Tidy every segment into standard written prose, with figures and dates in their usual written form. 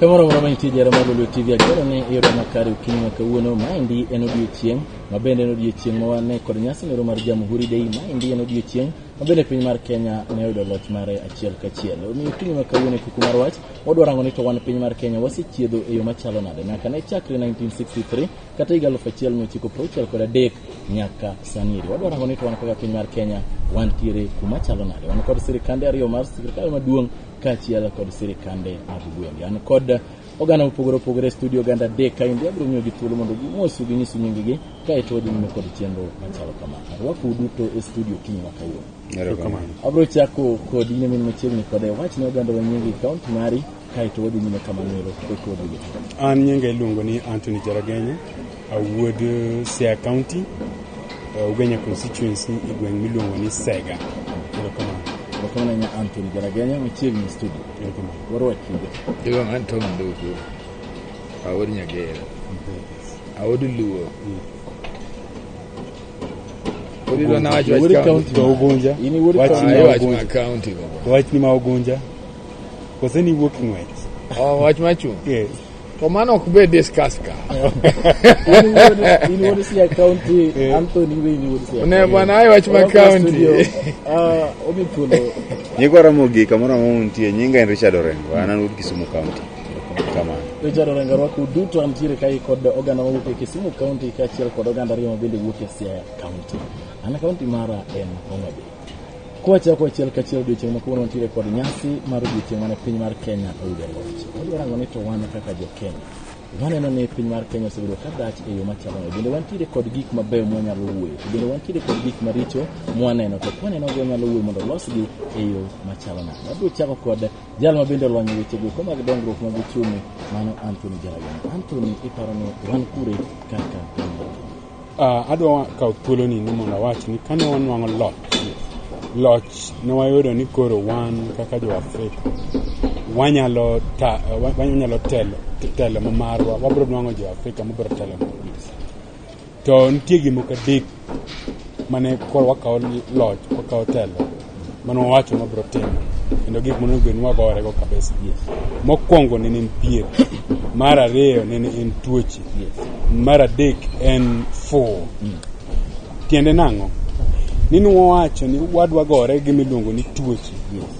Kamoro amora ma nitie jahera mag Oluo TV ageno ni iyudo makare okinyi ma kawuono. Maendi en odiechieng' ma bende en odiechieng' ma wane kod nyasi moro mar Jamhuri Day. Maendi en odiechieng' ma bende piny mar Kenya ne oyudo loch mare achiel kachiel. Omiyo okinyi ma kawuono e kuku mar wach wadwa rango ni to wan piny mar Kenya wasechiedho e yo machalo nade nyaka ne chakre 1963 kata higa 1963 nyaka sani eri. Wadwa rango ni to wan kaka piny mar Kenya wantiere kuma chalo nade. Wan kod sirikande ariyo mar sirikal maduong' kaachiel kod sirikande mag gwenge. An kod oganda mopogore opogore e studio oganda adek kaendi abiro miyogi thuolo mondo gimosu ginyisu nyinggi kaeto wadhi nyime kod chenro machalo kama. Arwakou duto e studio okinyi ma kawuono. Erokamano. Abiro chako kod in min machiegni kode wach ne oganda wa nyingi kaunti mari kaeto wadhi nyime kamano ero koka wadhi gi An nyinga iluongo ni Anthony Jaragenya, awuod Siaya County, Ugenya constituency e gweng' miluongo ni Sega. Erokamano. Erokamano ahinya Anthony Jaragenya machiegni e studio. Erokamano. Warwaki. Iluonga ni Tom Nduku, awuod Nyagera, awuod Luo. Koro idwa nawach wach Wuod county. county. To Ugunja. In iwuod Wach county. ni Ah, ma iwach ma Ugunja. county baba. Wach ni ma Ugunja. Kose ni iwuok ng'wech. Oh, wach machung'. Yes. To mano ok be discuss ka. In wuod Siaya County, Anthony be in wuod Siaya. Ne bwana ai wach ma Warwako e county. studio. Ah, omi thuolo. Nyikwa Ramogi kamoro amora muntie, nyinga en Richard Orengo, an an wuod Kisumu County. Kamano. Richard Orengo arwako duto antiere kae kod oganda mawuok e Kisumu County kaachiel kod oganda ariyo ma bende wuok e Siaya County. An county mara en Homa Bay. Kwachako achiel kachiel odiochieng' ma kawuono wantiere kod nyasi mar odiochieng' mane piny mar Kenya oyudo loch. Wadwa rango ni to wan kaka jo Kenya waneno ni piny mar Kenya osebedo ka dhach e yo machalo nade. Bende wantiere kod gik mabeyo mwanyalo wuoyo, to bende wantiere kod gik maricho mwaneno, to kwaneno gi wanyalo wuoyo mondo losgi e yo machalo nade. Wabiro chako kod jal ma bende olony e weche go mag dongruok mag uchumi, mano Anthony Jaragana. Anthony, iparo ni wan kure kaka piny mar Kenya? Adwa kawo thuoloni ni mondo awach ni kane wanwang'o loch, loch ne wayudo ni koro wan kaka jo Afrika wanyalo ta, wanyalo telo telo ma marwa, wabiro nwang'o jo Afrika mabiro telo. To nitie gimoko adek mane koro wakawo loch, wakawo telo mane wawacho ni wabiro timo kendo gik monego bed ni wagorego kabisa. Mokwongo nene en thieth, mar ariyo nene en tuoche, mar adek en fuwo. Tiende nang'o? Ni nwawacho ni wadwa gore gi miluongo ni tuoche.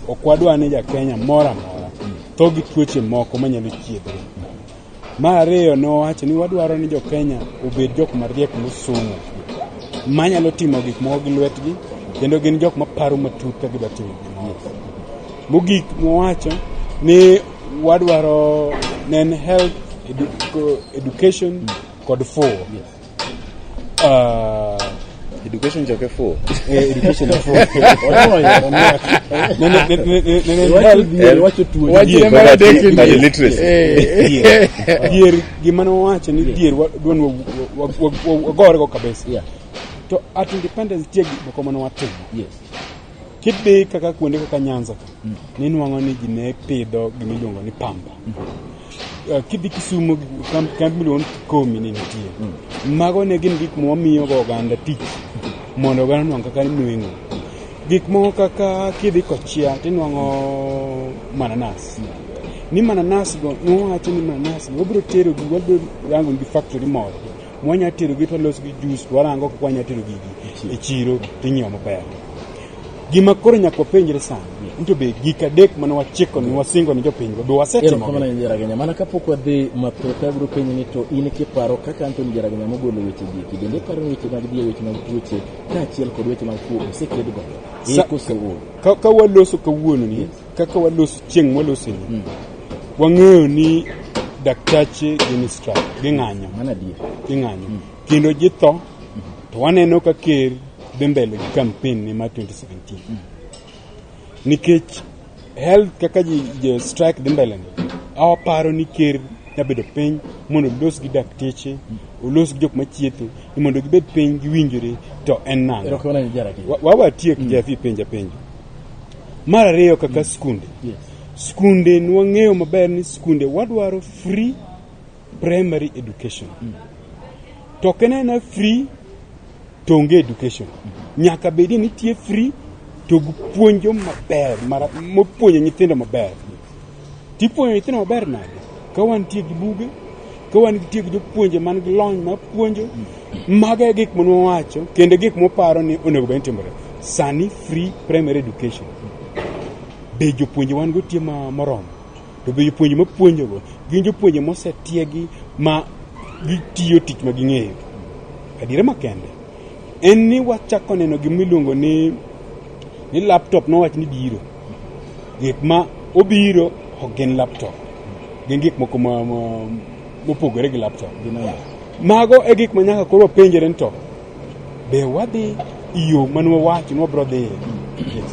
Ok wadwa ni ja Kenya moro amora tho gi tuoche moko manyalo chiedhore. Mar ariyo nowacho ni wadwaro ni jo Kenya obed jok mariek mosomo manyalo timo gik moko gi lwetgi kendo gin jok maparo matut ka gidwa timo gimoro. Mogik nowacho ni wadwaro ne en health, education kod fuwo. Education choke fuwo. Education fuwo. Ne en Iwacho health, dhier, iwacho tuoche. Wach ne mar adek ni. But illiteracy. Eh. Dhier gima nowacho ni dhier wadwa ni wagorego kabisa. To at independence nitie gik moko mane watimo. Kidhi kaka kuonde kaka Nyanza ka, ninwang'o ni ji ne pidho gima iluongo ni pamba. Kidhi Kisumu kambi miluongo ni Kikomi ne nitie. Mago ne gin gik mwamiyogo oganda tich mondo oganda onwang' kaka nweng'o. Gik moko kaka kidhi Kochia tinwang'o mananas. Ni mananas go nwawacho ni mananas go wabiro tero gi wabiro rango gi factory moro mwanya tero gi to waloso gi juice to warango kaka wanya tero gigi e chiro tinyiewo maber. Gima koro nyaka wapenjre sani ni to be gik adek mane wachiko ni wasingo ni jopiny be wasetimo. Erokamano ahinya Jaragenya. Mana kapok wadhi mathoth abiro penji ni to in kiparo kaka Anthony Jaragenya mogolo weche gi eki, bende iparo ni weche mag dhier, weche mag tuoche kaachiel kod weche mag fuwo oseked godo? Ee koso ooyo? Ka waloso kawuono ni, kaka waloso chieng' mwaloso ni, wang'eyo ni daktache gin strike, ging'anyo. Mano adier. Ging'anyo. Kendo ji tho, to waneno ka ker dhi mbele gi campaign ne mar 2017. Nikech health kaka ji strike dhi mbele ni, awaparo ni ker nyabedo piny mondo olos gi dakteche, olos gi jok machietho, ni mondo gibed piny giwinjore to en nang'o. Erokamano ahinya Jaragenya. Wawatiek Jeff penja penjo. Mar ariyo kaka skunde. Skunde nwang'eyo maber ni skunde wadwaro free primary education. To ok en aena free to onge education. Nyaka bedi ni nitie free to puonjo maber, mopuonjo nyithindo maber. Tipuonjo nyithindo maber nade? Ka wantie gi buge, ka wantie gi jopuonje man gi lony ma puonjo, mago e gik mane wawacho kendo gik moparo ni onego bed ni timore. Sani free primary education. Be jopuonje wan go tie ma moromo? To be jopuonje mapuonjogo gin jopuonje mosetiegi ma gitiyo tich ma ging'eyo? Adiera makende en ni wachako neno gima iluongo ni laptop nowach ni biro. Gik ma obiro ok gin laptop. Gin gik moko ma mopogore gi laptop. Mago e gik ma nyaka koro wapenjre ni to be wadhi e yo mane wawacho ni wabiro dhiye. Yes.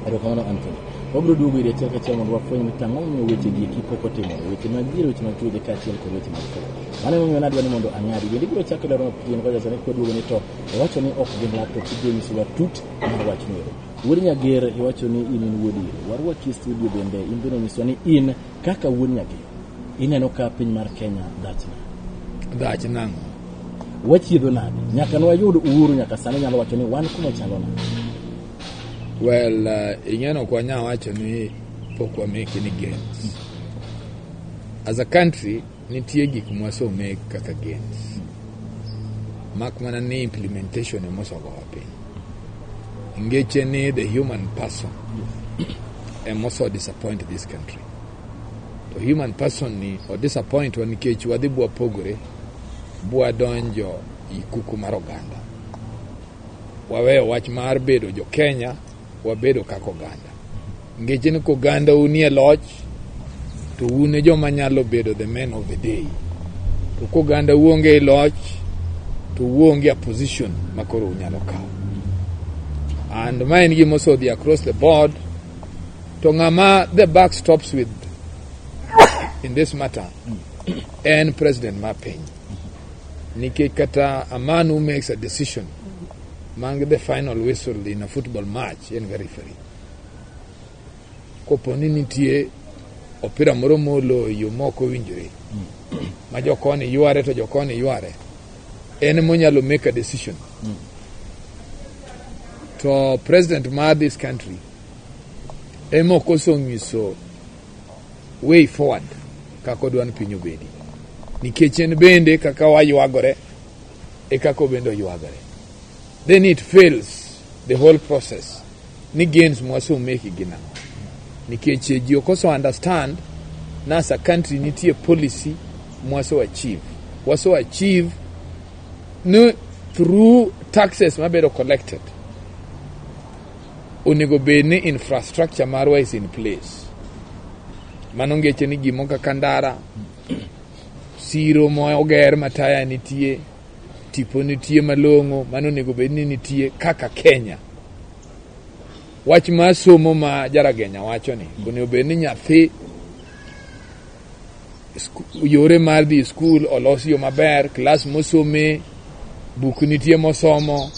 Erokamano Anthony. Wabiro duogo iri achiel kachiel mondo wafweny ni tang'o momiyo weche gi eki pok otimore. Weche mag dhier, weche mag tuoche kaachiel kod weche mag tho. Mano emomiyo nadwa ni mondo ang'adi. Bende ibiro chako lero mapien kocha sani kwaduogo ni to owacho ni ok gin laptop ibiro nyisowa tut mar wachno ero. Wuod Nyager iwacho ni in in wuod iro. Warwaki e studio bende in bende nyiswa ni in kaka wuod Nyager ineno ka piny mar Kenya dhach nade. Dhach nang'o? Wachiedho nade? Nyaka ne wayud uhuru nyaka sani nyalo wacho ni wan kuma chalo nade. Well, ing'eno ok wanyal wacho ni pok wa make any gains. As a country, nitie gik mwase make kaka gains. Mak mana ni implementation ema osegowa piny. Ngeche ni the human person ema ose disappoint this country. To human person ni o disappoint wa nikech wadhi bwapogore bwadonjo i kuku mar oganda. Waweyo wach mar bedo jo Kenya, wabedo kaka oganda. Ngeche ni koganda unie loch, to un e joma nyalo bedo the men of the day. To koganda uonge e loch, to uonge a position ma koro unyalo kawo. And ma en gima osedhi across the board, to ng'ama the buck stops with in this matter en president mar piny. Nikech kata a man who makes a decision mang the final whistle in a football match en ga referee. Kopo ni nitie opira moro molo e yo mok owinjore ma jokoni yware to jokoni yware en monyalo make a decision to president mar this country ema ok oseng'iso way forward kaka odwa ni piny obedi nikech en bende kaka waywagore e kaka obende oywagore then it fails the whole process ni gains mwasemake gin ang'o nikech ji ok ose understand na as a country nitie policy mwase achieve wase achieve ni through taxes mabedo collected onego bed ni infrastructure marwa is in place mano ngeche ni gimo kaka ndara siro moger mataya nitie tipo nitie malong'o mano onego bed ni nitie kaka Kenya wach mar somo ma Jaragenya wacho ni onego bed ni nyathi yore mar dhi skul olos yo maber klas mosome buk nitie mosomo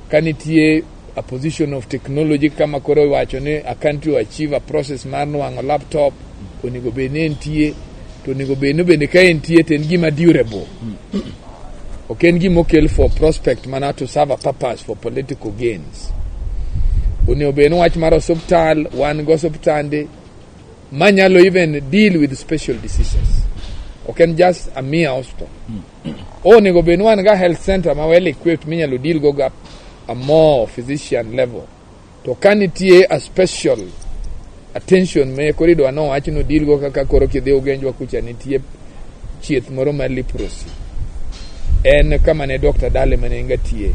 ka nitie a position of technology kama koro iwacho ni a country to achieve a process mar nwang'o laptop onego bed ni entie to onego bed ni bende ka entie to en gima durable ok en gima okel for prospect mana to serve a purpose for political gains onego bed ni wach mar osuptal wan go osuptande manyalo even deal with special diseases ok en just a mere hospital onego bed ni wan ga health center ma well equipped minyalo deal go ga a more physician level to ka nitie a special attention me koro idwa nowach no deal go kaka koro kidhi Ugenjwa kucha nitie chieth moro mar leprosy en kama ne Dr. Dale mane nga tiye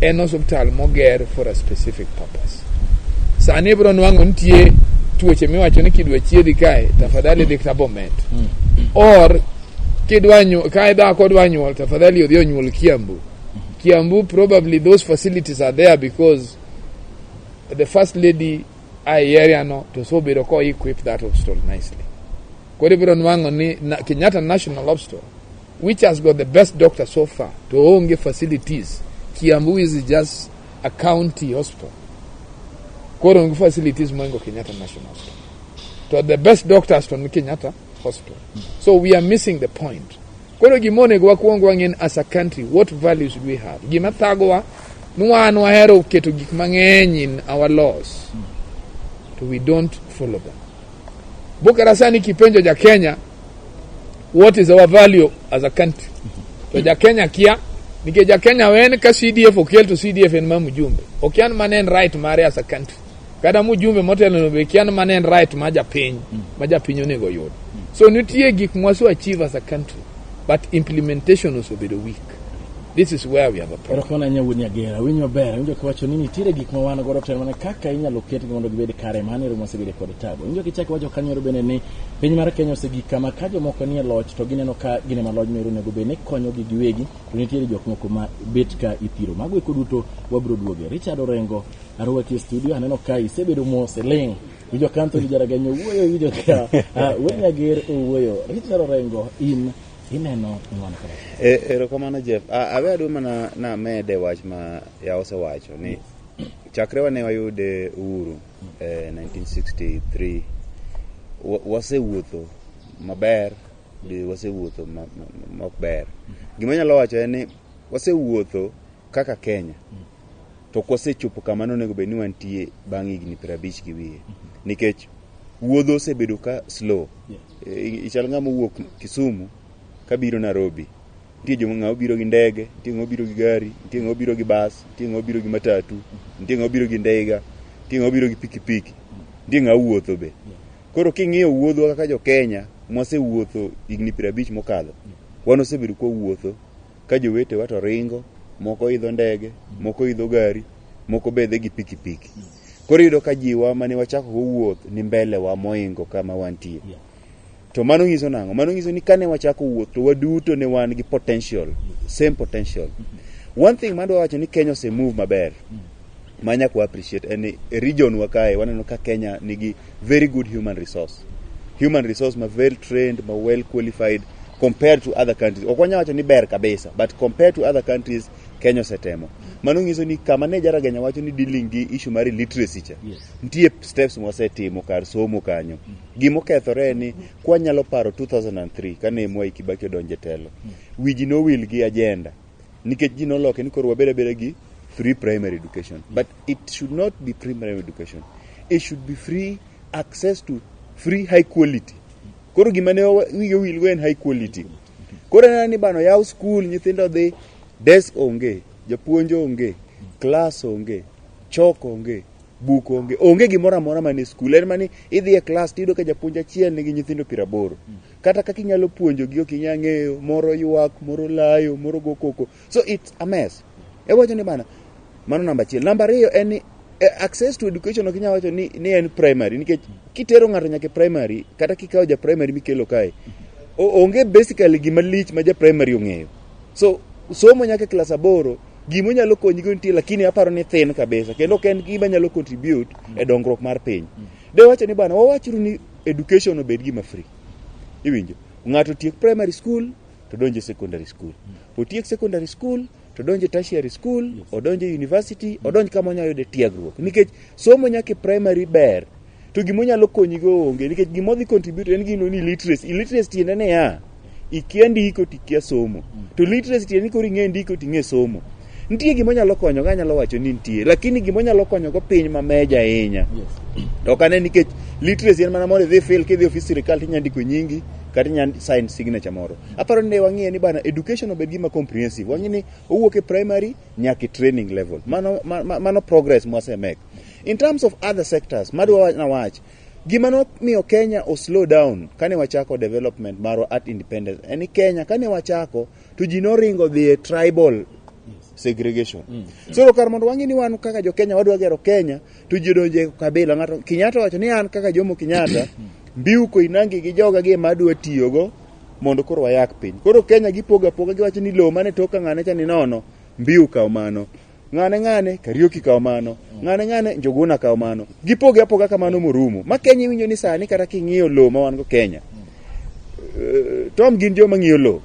en osuptal moger for a specific purpose sani ibiro nwang'o nitie tuoche miwacho ni kidwa chiedhi kae tafadhali dhi kata Bomet or kidwa ka dhako dwa nyuol tafadhali odhi onyuol Kiambu Kiambu probably those facilities are there because the first lady a area no to so bedo ko equip that hospital nicely koro ibiro nwang'o ni Kenyatta National Hospital which has got the best doctor so far to onge facilities Kiambu is just a county hospital koro onge facilities moingo Kenyatta National Hospital to the best doctors to ni Kenyatta Hospital so we are missing the point koro gima onego wakwong wang'e as a country what values do we have gima thagowa ni wan wahero keto gik mang'eny in our laws to we don't follow them bukara sani kipenjo ja Kenya What is our value as a country? To ja Kenya kia nikech ja Kenya wen ka CDF okel to CDF en ma mjumbe. Okia ni mano en right mare as a country. Kata mjumbe motelo no be kia ni mano en right ma japiny ma japiny onego yud. So nitie gik mwase achieve as a country but implementation osebedo weak. This is where we have a problem. Erokamano ahinya wuod Nyagera, winj maber, awinjo kiwacho ni nitiere gik ma wan godo to en mana kaka inyalo ketgi mondo gibed kare, mano ero mwasebedo kod tabu. Awinjo kichako iwacho kanyo ero bende ni piny mar Kenya osegik kama ka jomoko nie loch to gineno ka gin ema lojno ero onego bed ni konyogi giwegi to nitiere jok moko ma bet ka ithiro. Mago eko duto wabiro duoge. Richard Orengo arwaki e studio, aneno ka isebedo mos iling'. Winjo ka Anthony Jaragenyo owuoyo, winjo ka wuod Nyager owuoyo. Richard Orengo, in ineno ni wan kod Erokamano Jeff. Awe adwa mana namede wach ma ya osewacho ni chakre wane wayude uhuru 1963 wasewuotho maber be wasewuotho ma ok ber. Gima anyalo wacho en ni wasewuotho kaka Kenya to ok wasechopo kama nonego bed ni wantie bang' higni 50 gi wiye nikech wuodho osebedo ka slow. Ichal ng'ama owuok Kisumu kabiro Nairobi. Nitie joma ng'ama obiro gi ndege, nitie ng'ama obiro gi gari, nitie ng'ama obiro gi bus, nitie ng'ama obiro gi matatu, nitie ng'ama obiro gi ndega, nitie ng'ama obiro gi pikipiki, nitie ng'ama wuotho be. Koro king'iyo wuodhwa kaka jo Kenya mwasewuotho higni 50 mokadho, wan osebedo kwawuotho ka jowetewa to ringo, moko idho ndege, moko idho gari, moko be dhi gi pikipiki. Koro iyudo ka jiwa mane wachako go wuoth ni mbele wa moingo kama wantie. To mano nyiso nang'o? Mano nyiso ni kane wachako wuoth to waduto ne wan gi potential, same potential. One thing madwa wacho ni Kenya ose move maber ma nyaka wa appreciate en ni e region wa kae waneno ka Kenya nigi very good human resource. Human resource ma well trained, ma well qualified compared to other countries. Ok wanyal wacho ni ber kabisa, but compared to other countries Kenya osetemo. Mano nyiso ni kama ne Jaragenya wacho ni dealing gi issue mar illiteracy cha, nitie steps mwasetimo kar somo kanyo. Gimokethore en ni kwanyalo paro 2003 kane Mwai Kibaki odonjo e telo, wi ji nowil gi agenda nikech ji noloke ni koro wabed abeda gi free primary education. But it should not be primary education. It should be free access to free high quality. Koro gima ne wigi owil go en high quality. Koro en ni bano yaw school nyithindo dhi desk onge, japuonj onge, class onge, chalk onge, buk onge, onge gimoro amora man e skul. En mani idhi e class tiyudo ka japuonj achiel nigi nyithindo 80. Kata kaka inyalo puonjogi ok inyal ng'eyo, moro ywak, moro layo, moro go koko. So it's a mess. Ewacho ni bana, mano namba achiel. Namba ariyo en ni access to education ok inyal wacho ni en primary nikech kitero ng'ato nyaka e primary kata kikawo ja primary mikelo kae onge basically gima lich ma ja primary ong'eyo. So somo nyaka e klas 8 gima onyalo konyigo nitie lakini aparo ni thin kabisa kendo ok en gima nyalo contribute e dongruok mar piny. De wacho ni bana wawachru ni education obed gima free. Iwinjo? Ng'ato otiek primary school to donjo e secondary school. Otiek secondary school to donjo e tertiary school, odonjo e university, odonj kama onyalo yude tiegruok. Nikech somo nyaka e primary ber, to gima onyalo konyigo onge nikech gima odhi contribute en gino ni literacy. Illiteracy tiende niya, ikia ndiko to ikia somo. To literacy tiende ni koro ing'e ndiko to ing'e somo. Nitie gima onyalo konyogo, anyalo wacho ni nitie, lakini gima onyalo konyogo piny ma meja ahinya. To ok ane nikech literacy en mana mondo idhi fill kidhi e ofis sirikal tinya ndiko nyingi kata inya sign signature moro. Aparo ni ne wang'iye ni bana education obed gima comprehensive. Wang'i ni owuok e primary nyaka e training level. Mano, mano progress mwasemake. In terms of other sectors, madwa nawach, gima nomiyo Kenya o slow down kane wachako development marwa at independence en ni Kenya kane wachako to ji noringo dhi e tribal segregation. So kar mondo wang'i ni wan kaka jo Kenya wadwa gero Kenya to ji odonjo e kabila. Ng'ato Kenyatta wacho ni an kaka Jomo Kenyatta Mbiu Koinange gi joga gi ema adwa tiyogo mondo koro wayak piny. Koro Kenya gipogo apoga giwacho ni lowo mane toka ng'ane cha ni nono, Mbiu kaw mano. Ng'ane ng'ane Kariuki kaw mano. Ng'ane ng'ane Njuguna kaw mano. Gipoge apoga kamano morumo. Ma Kenya iwinjo ni sani kata king'iyo lowo ma wan go Kenya. Tom gin joma ng'iyo lowo.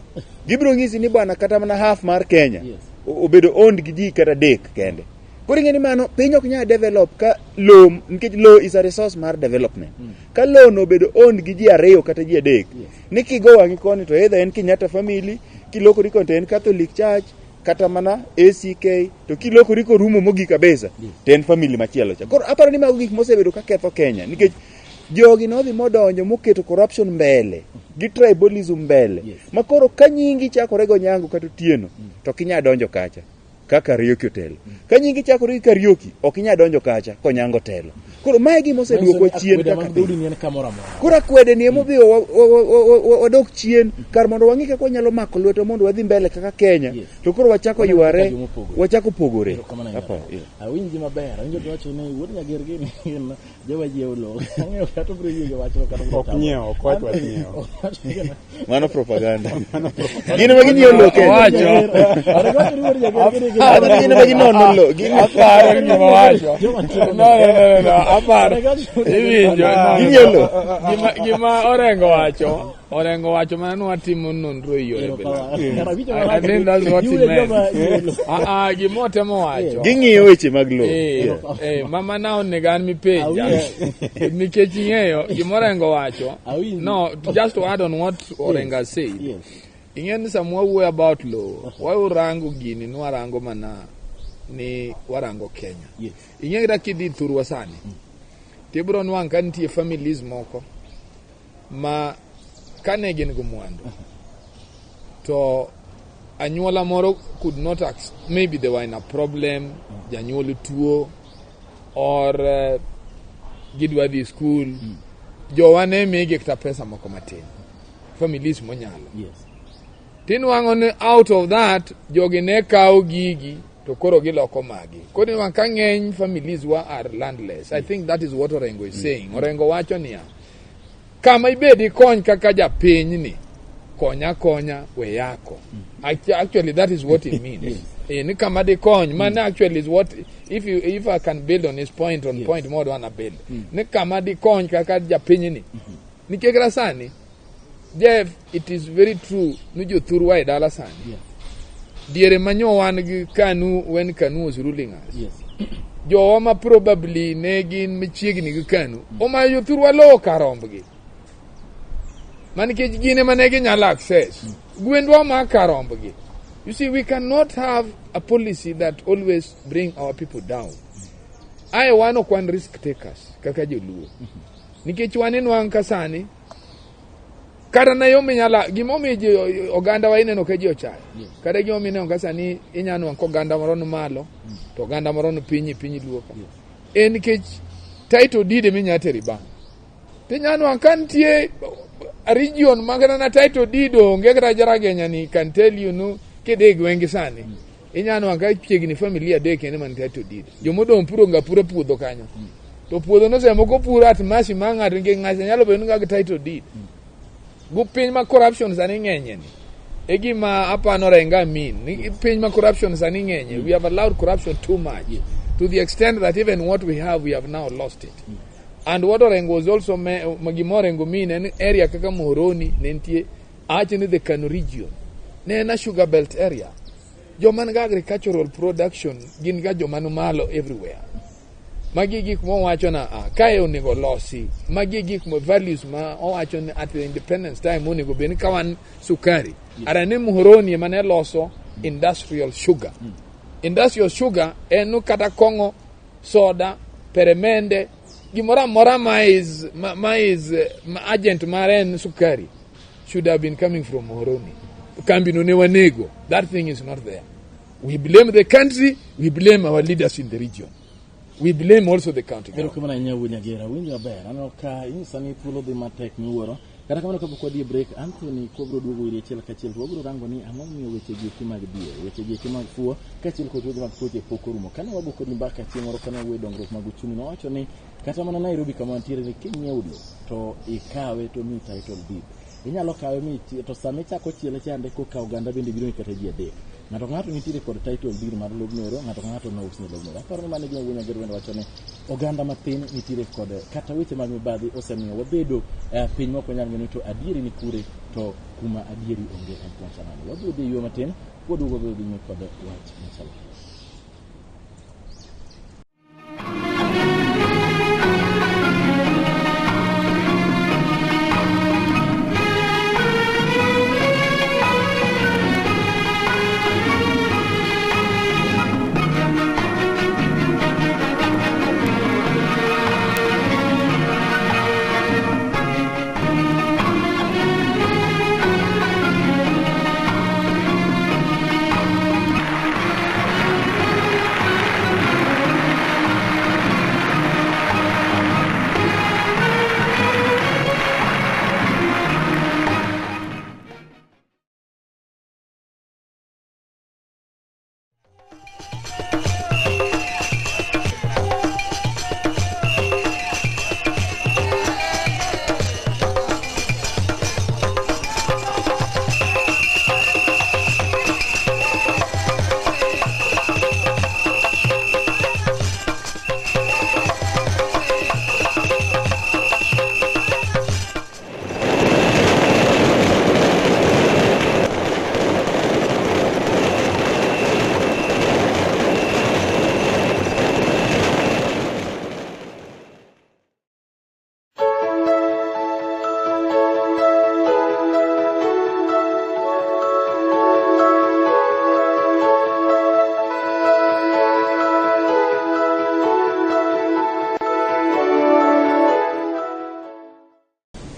Gibiro nyisi ni bwana kata mana half mar Kenya obedo owned gi ji kata adek kende. Koro ing'e ni mano piny ok nyal develop ka lowo nikech lowo is a resource mar development. Ka lowo no obedo owned gi ji ariyo kata ji adek, ni kigo wang'i koni to either en Kenyatta family, kilokori koni to en Catholic Church, kata mana ACK, to kilokori korumo mogik kabisa to en family machielo cha. Koro aparo ni mago gik mosebedo ka ketho Kenya nikech Jogi nodhi modonjo moketo corruption mbele gi tribalism mbele. Yes. Ma koro ka nyingi chakore gi Onyango kata Otieno to ok inyal donjo kacha ka Kariuki otelo. Ka nyingi chakore gi Kariuki ok inyal donjo kacha ka Onyango otelo. Koro mae gima oseduokwa chien Akwede kaka mag piny. dhoudi ni en kamoro amora. Koro akwede ni emomiyo wadok chien kar mondo wang'i kaka wanyalo mako lwetwa mondo wadhi mbele kaka Kenya. Yes. To koro wachako Waneno kaka yware, joma opogore. wachako pogore. Erokamano ahinya. Apa, yeah. Awinji maber. Awinjo kiwacho ni wuod Nyager gini gin joma nyiewo lowo. Ang'eyo kata obiro yie gi wachno kata obiro Ok tamo. nyiewo, ok wach wach nyiewo. Mano propaganda. Gin ema ginyiewo lowo Kenya. Owacho. Owacho ni wuod Nyager gini gin- Aparo gin ema ginono lowo. Gin- Aparo gima owacho. Joma No, no, no, no, aparo. Iwinjo. No, no. Ginyiewo lowo. Gima Orengo wacho, Orengo wacho mana ni watimo nonro e yore bila. I think that's what he meant. Ah, ah, gima otemo wacho. Ging'iyo weche mag lowo. Eh, Yeah. eh, mama na onego an mipenja nikech ing'eyo gima Orengo wacho. Awinji. No, just to add on what Orengo said. Yes. Ing'e ni sama wawuoyo about lowo, warango gini ni warango mana ni warango Kenya. Yes. Ing'e kata kidhi thurwa sani, tibiro nwang' ka nitie families moko ma kane gin gi mwandu to anyuola moro could not maybe they were in a problem, janyuol tuo or gidwa dhi school, jowa ne migi kata pesa moko matin, families monyalo. Yes. Tinwang'o ni out of that jogi ne kawo gigi to koro giloko magi. Koro inwang'o ka ng'eny families wa are landless. I think that is what Orengo is saying. Orengo wacho niya, kama ibed ikony kaka japiny ni, konya konya we yako. Actually that is what it means. Eh, ni kama dikony, man actually is what if I can build on his point on Yes. point more wanna build. Ni kama dikony kaka japiny ni. Nikech kata sani, Jeff, it is very true ni jothurwa e dala sani. Yes. Diere manyo wan gi Kanu when Kanu was ruling us. Yes. Jowa ma probably ne gin machiegni gi Kanu, omayo jothurwa lowo kar rombgi. Ma nikech gin ema ne ginyalo access. Gwendwa oma kar rombgi. You see, we cannot have a policy that always bring our people down. Ae wan ok wan risk takers kaka joluo. Nikech wan inwang' ka sani, kata na yo minyala gimomiyo ji oganda wa ineno ka ji ochayo. Kata gimomiyo ineno ka sani inya nwang' ka oganda moro ni malo to oganda moro ni piny e piny luo ka. En nikech title deed eminya tero e bank. Tinya nwang' ka nitie region ma kata na title deed onge kata Jaragenya ni can tell you no kidhi e gweng'i sani. Inya nwang' ka chiegni familia adek ene man title deed. Jomodong' puro ga pura puodho kanyo. To puodho no seche moko puro at mercy mar ng'ato nikech ng'ato nyalo bedo ni gi title deed. Go piny ma corruption sani ng'enye ni. E gima apano Orengo mean. Ni piny ma corruption sani ng'enye. We have allowed corruption too much. To the extent that even what we have now lost it. And what Orengo was also gima Orengo mean en area kaka Muhoroni ne nitie awacho ni the Kano region. Ne en a sugar belt area. Joma nigi agricultural production gin ga joma ni malo everywhere. Magi gik mowacho na ah, kae onego losi. Magi gik mo values ma owacho ni at the independence time onego bed ni ka wan sukari. Ara ni Muhoroni ema ne loso industrial sugar. Industrial sugar en kata kong'o, soda, peremende, gimoro amora ma is ma is ma agent mare en sukari should have been coming from Muhoroni. Kambi no ne wanego. That thing is not there. We blame the country, we blame our leaders in the region. We blame also the county government. Erokamano ahinya wuod Nyagera, winjo maber. Aneno ka inyisa ni thuolo dhi matek miwuoro. Kata kamano kapok wadhi e break, Anthony kwabiro duogo iri achiel kachiel to wabiro rango ni ang'o momiyo weche gi eki mag dhier, weche gi eki mag fuo, kaachiel kod weche mag tuoche pok orumo. Kane wago kodi mbaka chieng' moro kane wawuoyo e dongruok mag uchumi, nowacho ni kata mana Nairobi kama wantiere ni kinyiewo lowo to ikawe to miyi title deed. Inyalo kawe mi to sama ichako chiele chande koka oganda bende biro ni kata ji adek. Ng'ato ka ng'ato nitiere kod title deed mar lobno ero, ng'ato ka ng'ato nousne lobno ero. Aparo ni mano e gima wuod Nyagera bende wacho ni oganda mathin nitiere kod kata weche mag mibadhi osemiyo wabedo piny mok wanyal ng'eyo ni to adieri ni kure to kuma adieri onge en kuma chalo nade. Wabiro dhi e yueyo matin, kwaduogo wabiro dhi nyime kod wach machalo kama.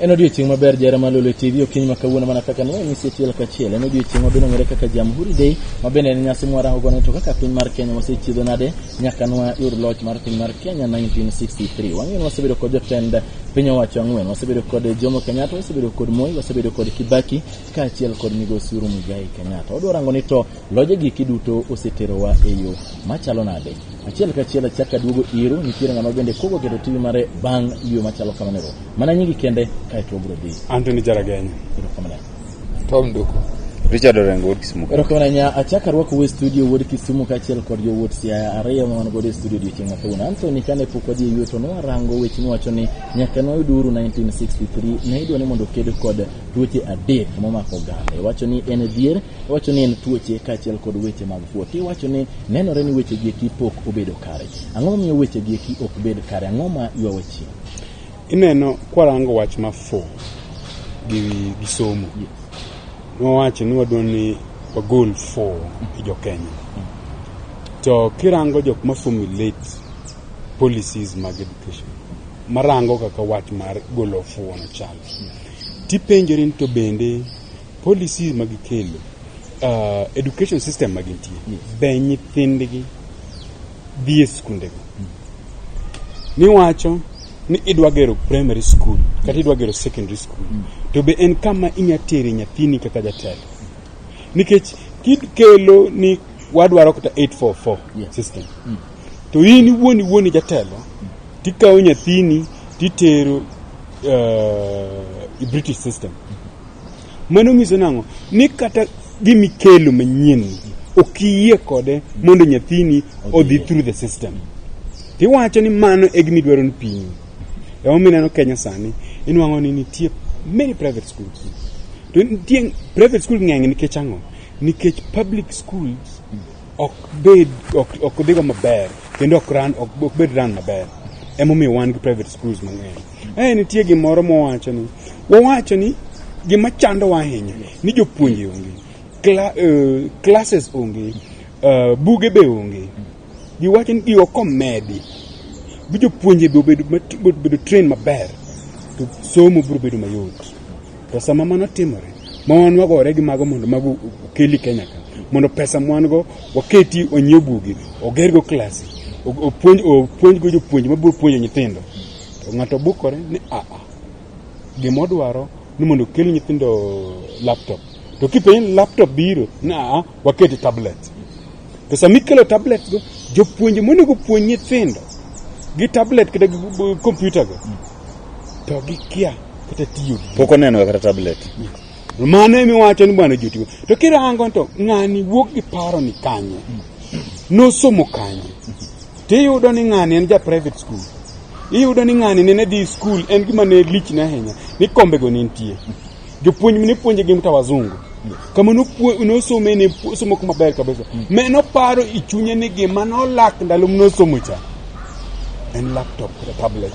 En odiochieng' maber jahera mar Lolwe TV okinyi ma kawuono mana kaka ne wanyisi achiel kachiel. En odiochieng' ma bende ong'ere kaka Jamhuri Day ma bende en nyasi mwarango godo to kaka piny mar Kenya wasechiedho nade nyaka nwa yud loch mar piny mar Kenya 1963. Wang'eyo ni wasebedo kod jotend piny owacho ang'wen, wasebedo kod Jomo Kenyatta, wasebedo kod Moi, wasebedo kod Kibaki kaachiel kod migosi Uhuru Muigai Kenyatta. Wadwa rango ni to loje gi eki duto oseterowa e yo machalo nade. Achiel kachiel achak aduogo iru, nitiere ng'ama bende kuogo keto TV mare bang' yo machalo kamano. Mana nyingi kende kaeto wabiro dhi. Anthony Jaragenya. Erokamano. Tom Duko. Richard Orengo wuod Kisumu. Erokamano ahinya. Achak arwakou e studio wuod Kisumu kaachiel kod jowuod Siaya ariyo ma wan godo e studio odiochieng' ma kawuono. Anthony kane pok wadhi e yueyo to nwarango weche miwacho ni nyaka nwayud uhuru 1963 ne idwa ni mondo oked kod tuoche adek momako oganda. Iwacho ni en dhier, iwacho ni en tuoche kaachiel kod weche mag fuo. Tiwacho ni nenore ni weche gi eki pok obedo kare. Ang'o momiyo weche gi eki ok bed kare? Ang'o ma ywawa chien? Ineno kwarango wach ma fuo gi somo. Nwawacho ni wadwa ni wagol fuo e jo Kenya. To kirango jok ma formulate policies mag education marango kaka wach mar golo fuo no chalo. Tipenjori ni to bende policies ma gikelo education system ma gintie be nyithindgi dhi e skundego. Niwacho ni idwa gero primary school kata idwa gero secondary school to be en kama inya tere nyathini kaka jatelo nikech kikelo ni wadwaro kata 844 system to in iwuon iwuon jatelo tikawo nyathini titero i British system mano nyiso nang'o ni kata gimikelo manyien ni ok iyie kode mondo nyathini odhi through the system tiwacho ni mano e gima idwaro ni pinyi emomiyo ineno Kenya sani inwang'o ni nitie many private schools to nitie private school ng'eny nikech ang'o nikech public schools ok bed ok dhigo maber kendo ok run ok bed run maber emomiyo wan gi private schools mang'eny nitie gimoro mowacho ni wawacho ni gima chandowa ahinya ni jopuonje onge classes onge buge be onge giwacho ni gigo komedi bi jopuonje be obedo obedo train maber to somo biro bedo mayot to sama mano timore ma wan wagore gi mago mondo mago okeli Kenya ka mondo pesa mwan go waketi onyiew buge ogergo klase opuonj go jopuonje mabiro puonjo nyithindo to ng'ato bukore ni aa gima odwaro ni mondo okel nyithindo laptop to kipenjo ni laptop biro ni aa wakete tablet to sama ikelo tablet go jopuonje monego puonj nyithindo gi tablet kata gi computer go to gikia kata tiyo gi Pok oneno kata tablet. mano emiwacho ni bwana jotigo to kirango to ng'ani wuok gi paro ni kanye nosomo kanye tiyudo ni ng'ani en ja private school iyudo ni ng'ani nene dhi school en gima ne lichne ahinya ni kombego ne nitie jopuonj ne puonje gin kata wazungu kama nosome ne somo maber kabisa me noparo e chunye ni gima nolak ndalo manosomo cha en laptop kata tablet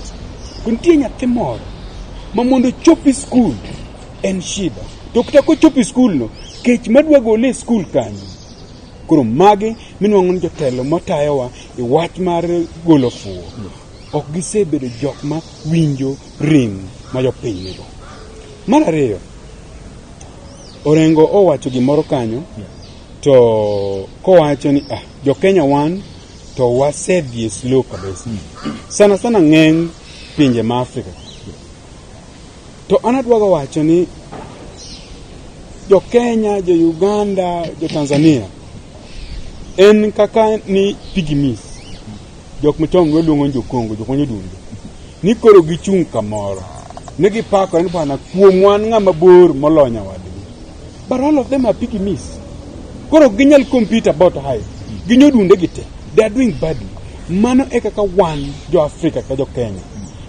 to nitie nyathi moro ma mondo ochop e skul en shida to kata kochopo e skul no kech madwa gole e skul kanyo koro magi minwang'o ni jotelo matayowa e wach mar golo fuwo ok gisebedo jok ma winjo rem ma jopiny nigo mar ariyo Orengo owacho gimoro kanyo to kowacho ni ah, jo-Kenya wan to wasedhi e slow kabisa sana sana ng'eny pinje ma Afrika to an adwaga wacho ni jo-Kenya, jo-Uganda, jo-Tanzania en kaka ni pygmies jok machon waluongo ni jo-Congo jok manyodundo ni koro gichung' kamoro ne gipakore ni bwana kuom wan ng'ama bor moloyo nyawadgi but all of them are pygmies koro ok ginyal compete about height ginyodunde gi te they are doing badly mano e kaka wan jo Afrika kata jo Kenya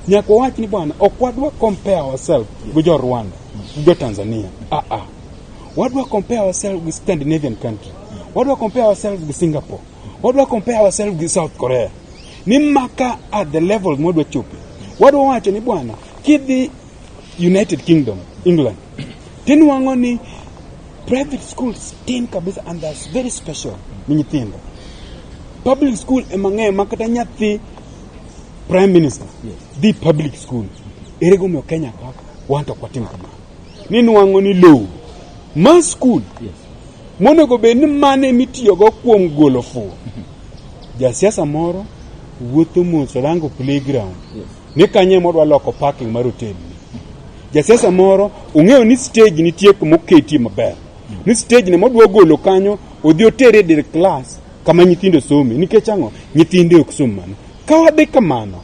nyaka wawach ni bwana ok wadwa compare ourselves gi jo Rwanda gi jo Tanzania ah ah wadwa compare ourselves gi Scandinavian country wadwa compare ourselves gi Singapore wadwa compare ourselves gi South Korea ni maka at the level mwadwa chope wadwa wacho ni bwana kidhi United Kingdom England tinwang'o ni private schools tin kabisa and that's very special ni nyithindo public school ema ng'eyo ma kata nyathi prime minister dhi public school ere gomiyo Kenya kaka Wan to ok watim kamano. Ni nwang'o ni lowo ma skul monego bed ni mane mitiyogo kuom golo fuwo. Jasiasa moro wuotho mos orango playground ni kanye ema odwa loko parking mar hotel ni. Jasiasa moro ong'eyo ni stage nitie kuma oketie maber. Ni stage ne modwa golo kanyo odhi otere e dir klas kama nyithindo some. Nikech ang'o? Nyithinde ok som mano. Ka wadhi kamano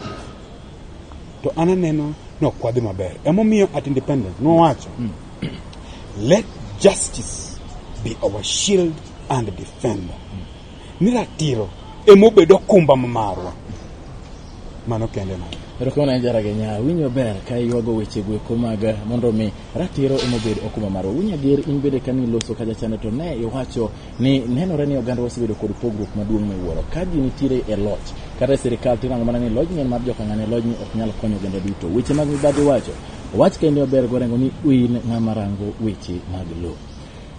to an aneno ni ok wadhi maber. Emomiyo at independence nowacho let justice be our shield and defender. Ni ratiro emobedo okumba ma marwa. Mano kende mano. Erokamano ahinya Jaragenya, winj maber ka iywago weche go eko mag mondo mi ratiro emobed okumba marwa. Winj Ager, in bende kane iloso kacha chande to ne iwacho ni nenore ni oganda osebedo kod pogruok maduong' miwuoro. Ka ji nitiere e loch kata e sirikal to irango mana ni lojni en mar jokang'ane, lojni ok nyal konyo oganda duto. Weche mag mibadhi iwacho, owach kende maber gorengo ni in ng'ama rango weche mag lowo.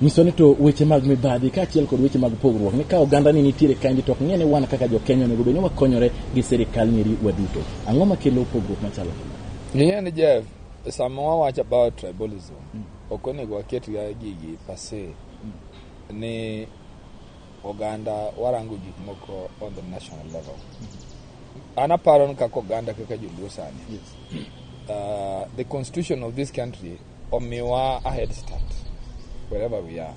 Nyiso ni to weche mag mibadhi kaachiel kod weche mag pogruok ni ka oganda ni nitiere kaendi to ok ng'e ni wan kaka jo-Kenya onego bed ni wakonyore gi sirikal nyeri waduto. Ang'o makelo pogruok machalo kama? Ing'e ni Jeff, sama wawacho about tribalism, ok onego waket ga gigi per se ni oganda warango gik moko on the national level. An aparo ni kaka oganda kaka joluo sani, the constitution of this country omiwa a head start wherever we are.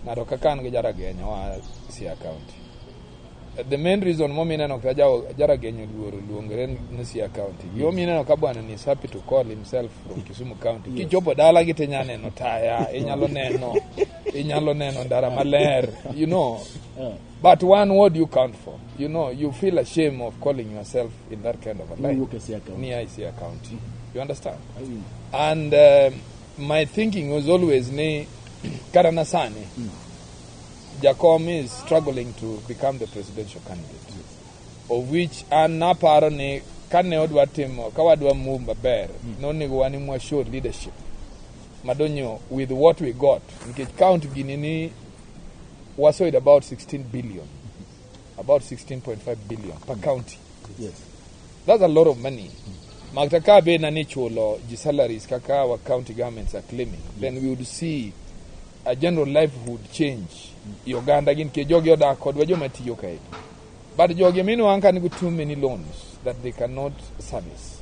Ng'ato kaka an gi Jaragenya wa Siaya County. The main reason momiyo ineno ka Jaragenya oluoro luongore ni Siaya County. Gimomiyo ineno ka bwana ni is happy to call himself from Kisumu County. Kichopo dala gi tinya neno taya, inyalo neno ndara maler, you know. But one, what do you count for? You know, you feel ashamed of calling yourself in that kind of a life. Iwuok e Siaya County. Near Siaya County. You understand? And my thinking was always ni kata na sani Jakom is struggling to become the presidential candidate. Of which an naparo ni kane odwa timo ka wadwa move maber nonego wan ema show leadership madonyo with what we got nikech count gini ni wasoyudo about 16 billion about 16.5 billion per county. That's a lot of money. Makta ka be na ni chulo ji salaries kaka our county governments are claiming, then we would see a general livelihood change i oganda gi nikech jogi odak kodwa joma tiyo kae. But jogi minwang'o ka nigi too many loans that they cannot service.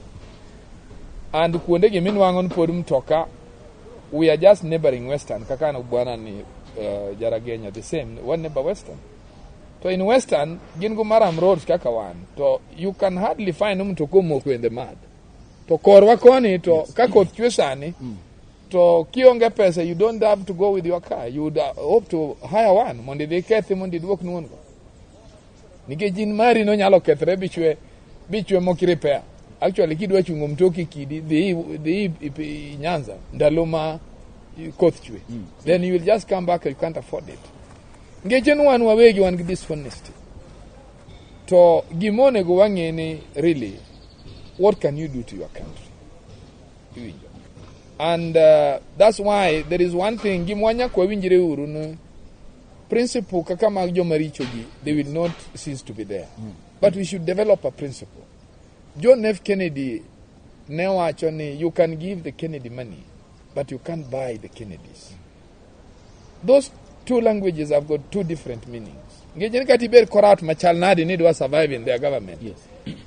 And kuonde gi minwang'o ni pod mtoka we are just neighboring Western kaka an bwana ni Jaragenya the same one neighbor Western. To in Western gin go murram roads kaka wan to you can hardly find mtoka omoko in the mud. To korwa koni to ka koth chwe sani to kionge pesa you don't have to go with your car you would hope to hire one mondo idhi kethi mondo iduok nuon go. Nikech in mari no nyalo kethre bichwe mok repair. Actually kidwa chungo mtoki kidi dhi i Nyanza ndalo ma koth chwe. Then you will just come back you can't afford it. Nikech en wan wawegi wan gi dishonesty. To gima onego wang'e ni really what can you do to your country? Iwinjo. And that's why there is one thing gima wanyaka wawinjre uru ni principle kaka mag joma richo gi they will not cease to be there. But we should develop a principle. John F. Kennedy ne wacho ni you can give the Kennedy money but you can't buy the Kennedys. Those two languages have got two different meanings. Nikech ni kata ibed corrupt machal nade ni idwa survive in their government.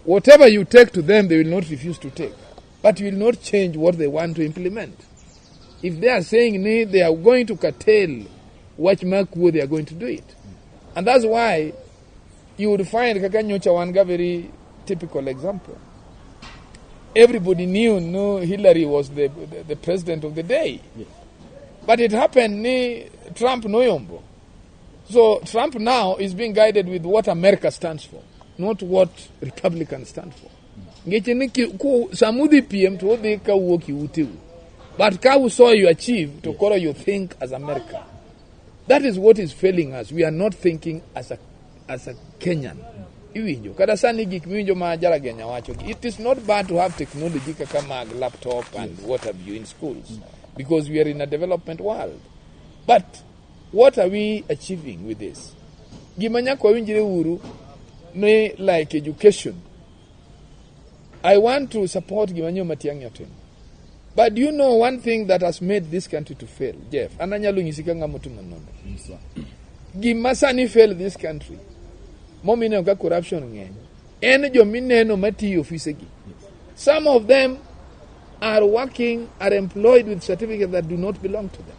Whatever you take to them, they will not refuse to take. But you will not change what they want to implement. If they are saying ni they are going to curtail wach mar kuo, they are going to do it. And that's why you would find kaka nyocha wan ga very typical example. Everybody knew no Hillary was the president of the day. But it happened ni Trump noyombo. So Trump now is being guided with what America stands for, not what Republicans stand for. Ngeche ni samudhi PM to odhi ka wuok i uteu. But ka usaw you achieve to koro you think as America. That is what is failing us. We are not thinking as a Kenyan. Iwinjo. Kata sani gik miwinjo ma Jaragenya wacho. It is not bad to have technology kaka mag laptop and what have you in schools. Because we are in a development world. But what are we achieving with this? Gima nyaka wawinjre uru ni like education. I want to support gima nyo Matiang'i otimo. But do you know one thing that has made this country to fail, Jeff? An anyalo nyisi ka ng'ama otimo nonro. Nyiswa. Gima sani fail this country, momineno ka corruption ng'eny, en jomineno matiyo ofisegi. Some of them are working, are employed with certificates that do not belong to them.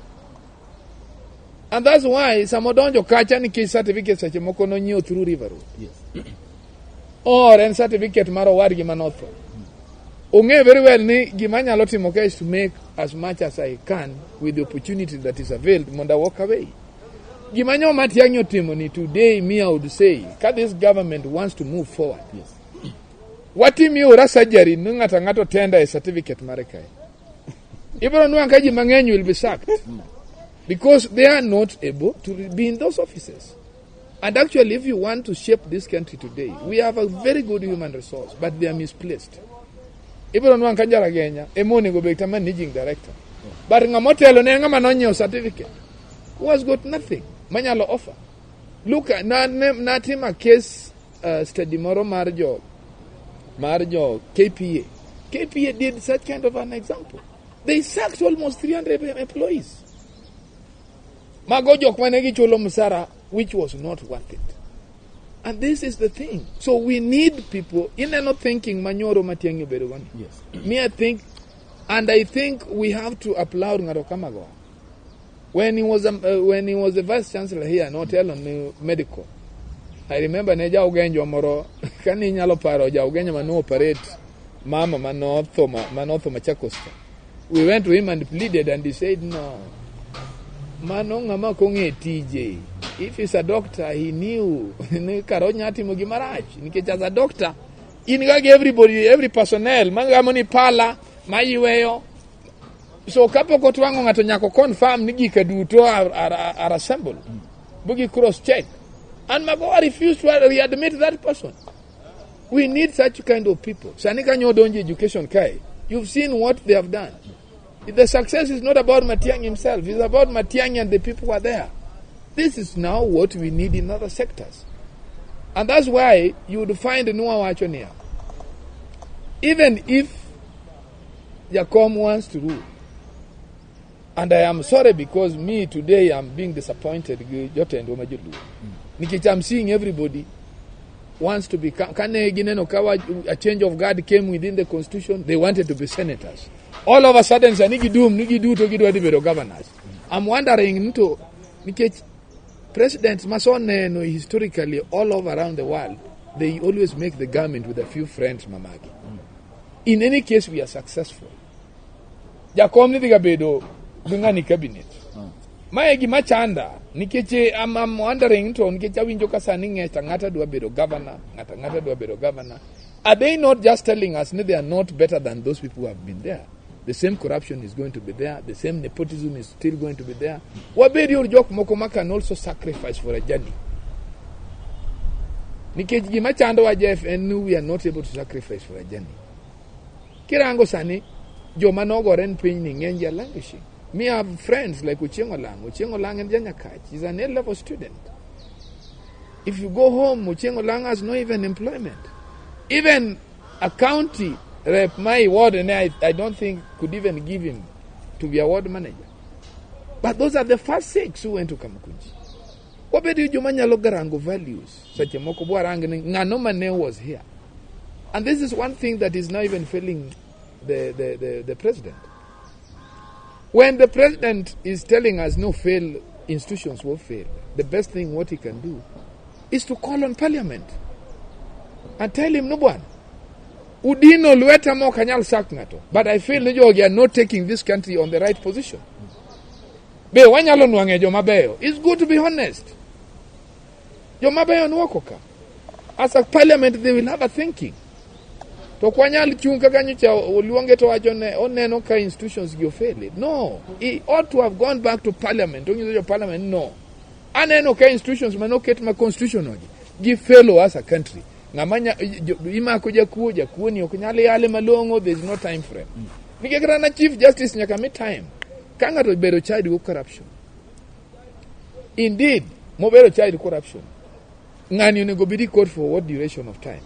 And that's why sama odonjo kacha nikech certificate seche moko nonyiewo through River Road. Or en certificate mar owadgi manotho. Ong'eyo very well ni gima anyalo timo ka is to make as much as I can with the opportunity that is availed mondo I walk away. Gima nyo Matiang'i otimo ni today me I would say ka this government wants to move forward. Watim ora surgery ni ng'ato ang'ato tender e certificate mare kae. Ibiro nwang'o ka ji mang'eny will be sacked because they are not able to be in those offices. And actually, if you want to shape this country today, we have a very good human resource, but they are misplaced. Ibiro nwang'o ka Njaragenya ema onego bed ta managing director. But ng'ama otelo ne en ng'ama nonyiewo certificate who has got nothing manyalo offer. Look, natimo a case study moro mar jo KPA. KPA did such kind of an example. They sacked almost 300 employees. Mago jok mane gichulo msara which was not worth it. And this is the thing. So we need people ineno thinking manyoro Matiang'i obedo go ni. Me I think and I think we have to applaud ng'ato kama go. When he was the vice chancellor here notelo ne medical. I remember ne jaugenjwa moro kane inyalo paro jaugenjwa mane operate mama manotho Machakos ka. We went to him and pleaded and he said no. Mano ng'ama ok ong'e tije. If he's a doctor, he knew ni kara onya timo gima rach. Nikech as a doctor, in ga gi everybody, every personnel, magamo ni pala, mayweyo. So kapok otwang'o ng'ato nyaka confirm ni gika duto are assembled. Bugi cross check. And Magoha refused to readmit that person. We need such kind of people. Sani kanyo donjo education kae. You've seen what they have done. The success is not about Matiang'i himself. It's about Matiang'i and the people who are there. This is now what we need in other sectors. And that's why you would find Noah Wachonia. Even if Jakom wants to rule, and I am sorry because me today I'm being disappointed gi jotendwa ma joluo. Nikech I'm seeing everybody wants to become kane gineno ka a change of guard came within the constitution, they wanted to be senators. All of a sudden sani gidum ni giduto gidwa dhi bedo governors. I'm wondering to nikech presidents masoneno historically all over around the world, they always make the government with a few friends mamagi. In any case, we are successful. Jakom ni dhiga bedo gi ng'ani cabinet. Mae gima chanda nikech I'm wondering to nikech awinjo ka sani ng'ech ng'ata dwa bedo governor, ng'ata ng'ata dwa bedo governor. Are they not just telling us that they are not better than those people who have been there? The same corruption is going to be there, the same nepotism is still going to be there. Wabed yor jok moko ma can also sacrifice for a journey. Nikech gima chandowa Jeff en ni we are not able to sacrifice for a journey. Kirango sani, joma nogore en piny ni ng'eny ji are languishing. Me have friends like Ochieng Olang. Ochieng Olang en janyakach. He's an A-level student. If you go home, Ochieng Olang has no even employment. Even a county rep, my ward, and I don't think could even give him to be a ward manager. But those are the first six who went to Kamukunji. Wabedo joma nyalo garango values. Seche moko bwarang ni ng'ano mane was here. And this is one thing that is now even failing the president. When the president is telling us no fail, institutions will fail, the best thing what he can do is to call on parliament and tell him, no bwana, udino lweta ma ok anyal sak ng'ato, but I feel ni jogi are not taking this country on the right position. Be wanyalo nwang'e joma beyo. It's good to be honest. Joma beyo nwoko ka. As a parliament, they will have a thinking. To ok wanyal chung' kaka nyocha oluonge to wacho ne oneno ka institutions gi ofele. No, he ought to have gone back to parliament. Onyiso jo parliament no. Aneno ka institutions manoket ma constitutional gi gi fail as a country. Ng'ama imako jakuo, jakuo ni ok nyal yale malong'o, there is no time frame. Nikech kata na chief justice nyaka mi time. Ka ng'ato obedo charged with corruption. Indeed, mobedo charged with corruption. Ng'ani onego bed in court for what duration of time?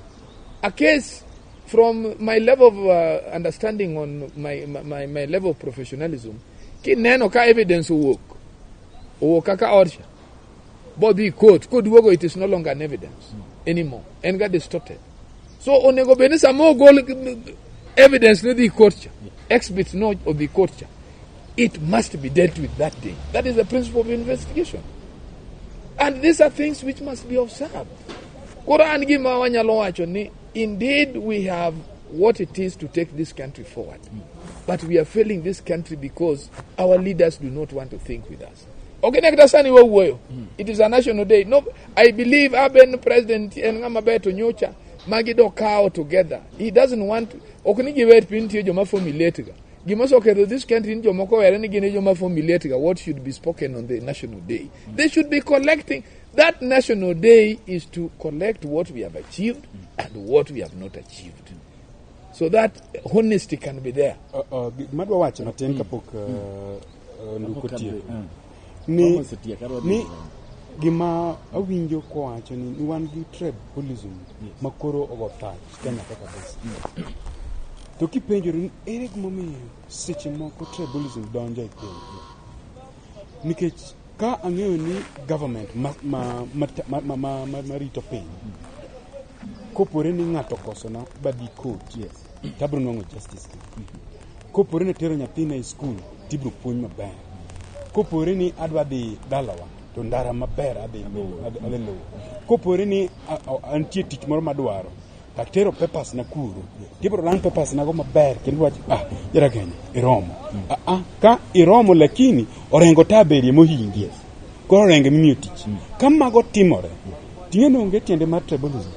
A case From my level of understanding on my level of professionalism, kineno ka evidence owuok, owuok kaka orcha, bodhi court, koduogo it is no longer an evidence anymore. En ga distorted. So onego bed ni sama ogol evidence ne dhi court cha, exhibit no odhi court cha, it must be dealt with that day. That is the principle of investigation. And these are things which must be observed. Koro an gima wanyalo wacho ni indeed we have what it is to take this country forward. But we are failing this country because our leaders do not want to think with us. Ok ne kata sani wawuoyo. It is a national day. No, I believe aben president en ng'ama ber to nyocha magi do kawo together. He doesn't want ok ni giwet piny nitie joma formulate ga. Gima oseketho this country ni jomoko were ni gin e joma formulate ga what should be spoken on the national day. They should be collecting. That national day is to collect what we have achieved and what we have not achieved. So that honesty can be there. Gima adwa wacho matin kapok Nduko tieko ni ni gima awinjo kowacho ni wan gi tribalism makoro ogo thach Kenya ka kabisa. To kipenjori ni ere gimomiyo seche moko tribalism donjo e piny? Nikech ka ang'eyo ni government ma rito piny kopore ni ng'ato okosona badhi court tabiro nwang'o justice kopore ni atero nyathina e skul tibiro puonj maber kopore ni adwa dhi dalawa to ndara maber adhi luwo kopore ni antie tich moro madwaro tatero papers na kuro tibiro rang papers nago maber kendo wach ah jarakenya iromo ka iromo lakini orengo taberie mohingi koro orengo mimiyo tich ka mago timore ting'e ni onge tiende mar tribalism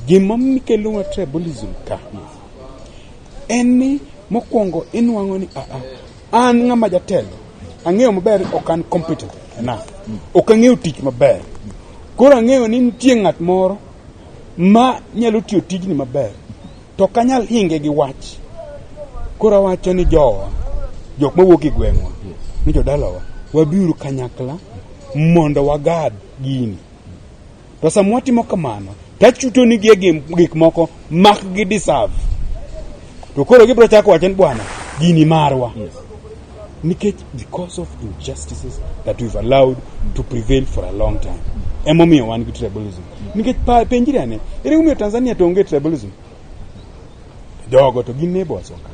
gima kelonwa tribalism ka en ni mokwongo inwang'o ni an ng'ama jatelo ang'eyo maber ok an competent enough ok ang'eyo tich maber koro ang'eyo ni nitie ng'at moro ma nyalo tiyo tijni maber to ok anyal hinge gi wach koro awacho ni jowa jok mawuok e gweng'wa ni jodalawa wabiuru kanyakla mondo wagad gini to sama watimo kamano tachuto nigi e gik moko mak gi deserve to koro gibiro chako wacho ni bwana gini marwa nikech because of injustices that we've allowed to prevail for a long time emomiyo wan gi tribalism nikech penjri ane ere momiyo Tanzania to onge tribalism jogo to gin neighbors wa ka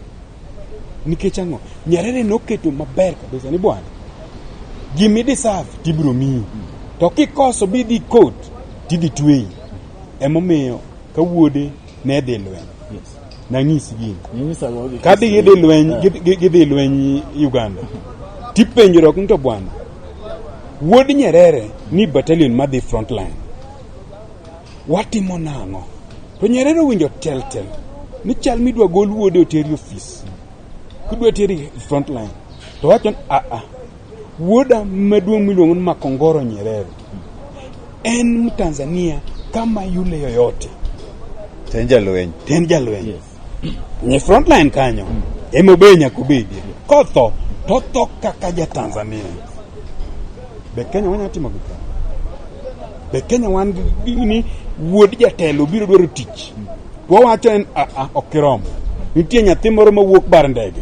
nikech ang'o Nyerere noketo maber kabisa ni bwana gimi deserve tibiro miyi to kikoso bidhi court tidhi tweyi emomiyo ka wuode ne dhi lweny nang'isi gini kadhi gidhi lweny gidhi lweny Uganda tipenjruok ni to bwana wuod Nyerere ni battalion madhi front line watimo nang'o to Nyerere owinjo tel tel ni chal midwa gol wuode oteri ofis kidwa teri front line to wacho ni a wuoda maduong' miluongo ni Makongoro Nyerere en Mtanzania kama yule yoyote To en jalweny. to en jalweny nye front line kanyo ema obe nyaka obedie kotho to otho kaka ja Tanzania be Kenya wanyalo timo gik be Kenya wan gi ni wuod jatelo biro dwaro tich wawacho en a ok iromo nitie nyathi moro mawuok bar ndege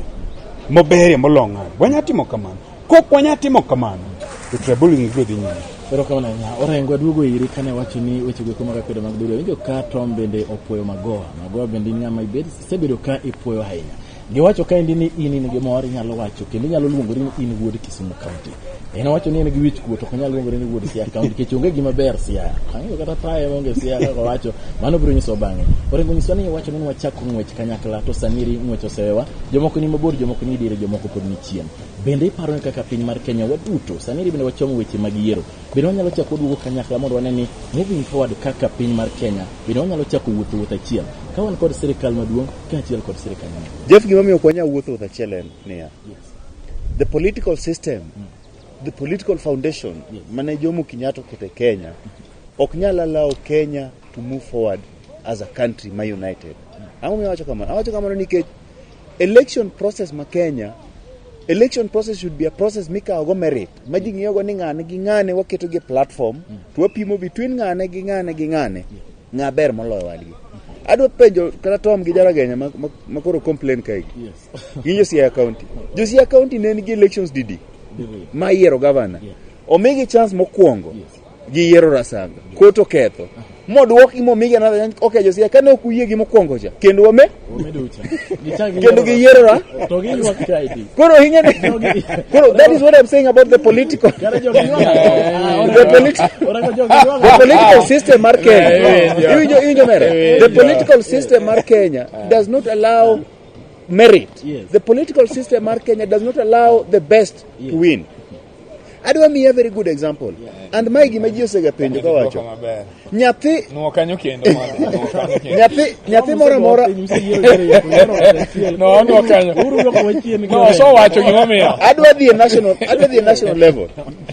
moberie molong'are wanyalo timo kamano kok wanyalo timo kamano to tribalism biro dhi nyime Erokamano ahinya. Orengo aduogo iri kane wacho ni weche go eko mag akwede mag dhoudi. Awinjo ka Tom bende opuoyo Magoha. Magoha bende in ng'ama ibed isebedo ka ipuoyo ahinya. Giwacho kaendi ni in gi mor inyalo wacho kendo inyalo luongori ni in wuod Kisumu County. En owacho ni en gi wich kuot ok onyal luongore ni wuod Siaya County nikech onge gima ber Siaya. Ang'eyo kata taye onge Siaya kaka owacho. Mano biro nyiso bang'e. Orengo nyiswa ni iwacho ni wachako ng'wech kanyakla to sani eri ng'wech osewewa. Jomoko ni mabor, jomoko ni diere, jomoko pod ni chien. Bende iparo ni kaka piny mar Kenya waduto sani eri bende wachomo weche mag yiero. Bende wanyalo chako waduogo kanyakla mondo wane ni moving forward kaka piny mar Kenya bende wanyalo chako wuotho wuoth achiel ka wan kod sirikal maduong' kaachiel kod sirikal maduong'. Jeff, gimomiyo ok wanyal wuotho wuoth achiel en niya. The political system, the political foundation mane Jomo Kenyatta oketo e Kenya ok nyal allow Kenya to move forward as a country ma united. Ang'o momiyo awacho kamano? Awacho kamano nikech election process ma Kenya election process should be a process mikawo go merit ma ji ng'iyo go ni ng'ane gi ng'ane waketo gi e platform to wapimo between ng'ane gi ng'ane gi ng'ane ng'a ber moloyo wadgi. Adwa penjo kata Tom gi Jaragenya ma koro complain kae. Yes. Gin jo Siaya County. Jo Siaya County ne nigi elections didi Diriyo. ma yiero governor. Yeah. Omigi chance mokwongo. Yes. Giyiero Rasanga. Kot oketho. Modwoki momigi another chance. Okay, jo Siaya kane ok uyie gi mokwongo cha. Kendo wame Wamedo ucha. Gichak kendo giyiero ra. To giywak kae. Koro ing'e ni koro that is what I'm saying about the political Kare jogi ywak. The Orengo jogi ywak. the political system mar Kenya. Iwinjo. Iwinjo mere. The Iwinjo. political system mar Kenya does not allow merit. Yes. The political system mar Kenya does not allow the best Yes. to win. Adwa miyi a very good example. And mae gima ji osega penjo kawacho. Maber. Nyathi Nuo kanyo kendo mondo. Nuo kanyo kendo. nyathi moro amora No, nuo kanyo. Uru ywak wachien gi No, Orengo. osewacho gimomiyo. adwa dhi e national adwa dhi e national level.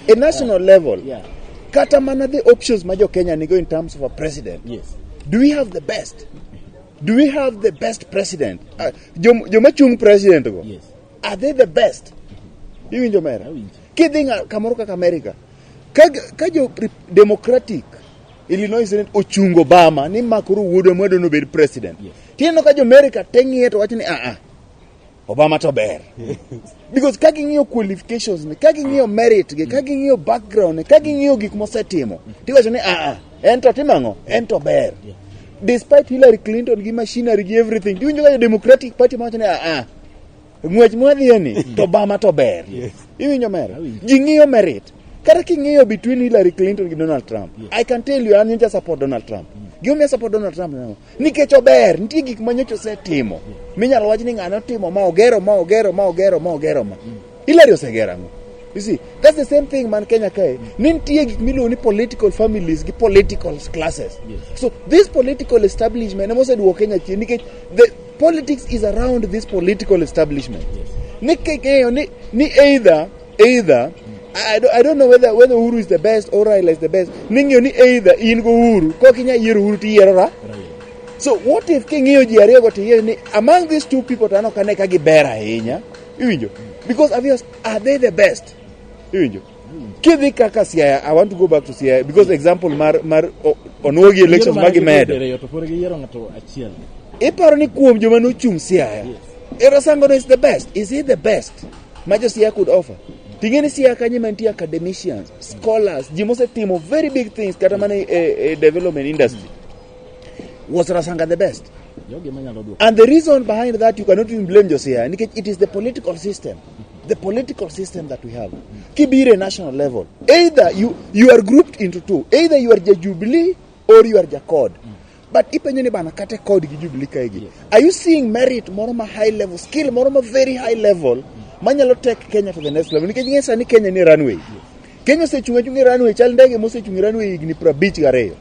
E national level. Yeah. Kata mana the options ma jo Kenya nigo in terms of a president. Yes. Do we have the best? Do we have the best president? Joma chung president go. Yes. Are they the best? Iwinjo mera? Awinjo. Kidhi kamoro kaka America, ka jo Democratic Illinois Senate ochungo Obama ni ma koro wuodwa mwadwa nobed president. Yes. Tineno ka jo America te ng'iye to wacho ni a a Obama to ber. Because ka ging'iyo qualifications ne, ka ging'iyo merit ge, ka ging'iyo background ne, ka ging'iyo gik mosetimo, tiwacho ni a a en to timo ang'o? En to ber. Yeah. Despite Hillary Clinton gi machinery gi everything, tiwinjo ka jo Democratic Party mawacho ni a a ng'wech mwadhiye ni to Obama to ber. Iwinjo mera? Awinjo. Ji ng'iyo merit. Kata king'iyo between Hillary Clinton gi Donald Trump, I can tell you an nyocha support Donald Trump. Gimomiyo support Donald Trump en ang'o? Nikech ober, nitie gik ma nyocha osetimo. Minyalo wach ni ng'ane otimo ma ogero ma ogero ma ogero ma ogero ma. Hillary osegero ang'o? You see, that's the same thing man Kenya kae. Ni nitie gik miluongo ni political families gi political classes. Yes. So this political establishment ema oseduoko Kenya chien nikech the politics is around this political establishment. Yes. Ni king'eyo ni either I don't know whether Uhuru is the best or Raila is the best. Ning'eyo ni either in go Uhuru, kok inya yiero Uhuru to yiero Ra. Raila. So what if king'iyo ji ariyo go to yiero ni among these two people to an ok ane ka giber ahinya. Iwinjo? Because obvious, are they the best? Iwinjo? Kidhi kaka Siaya, I want to go back to Siaya because example mar onuogi elections Yiero ma gimedo. diriyo to pod giyiero ng'ato achiel. Iparo ni kuom joma nochung' Siaya, Yes. Rasango is the best. Is he the best ma jo Siaya could offer? Ting'e ni Siaya kanyo ema nitie academicians, scholars, ji mosetimo very big things kata mana e development industry. Was Rasanga the best? Jogi ema nyalo duoko. And the reason behind that, you cannot even blame Josiah, nikech it is the political system. The political system that we have. Kibire national level. Either you are grouped into two. Either you are ja Jubilee or you are ja CORD. But ipenjo ni bana kata CORD gi Jubilee kae gi. Are you seeing merit moro ma high level, skill moro ma very high level, manyalo take Kenya to the next level? Nikech ing'e sani Kenya ni runway. Kenya osechung' achung'a e runway, chal ndege mosechung' e runway higni 52.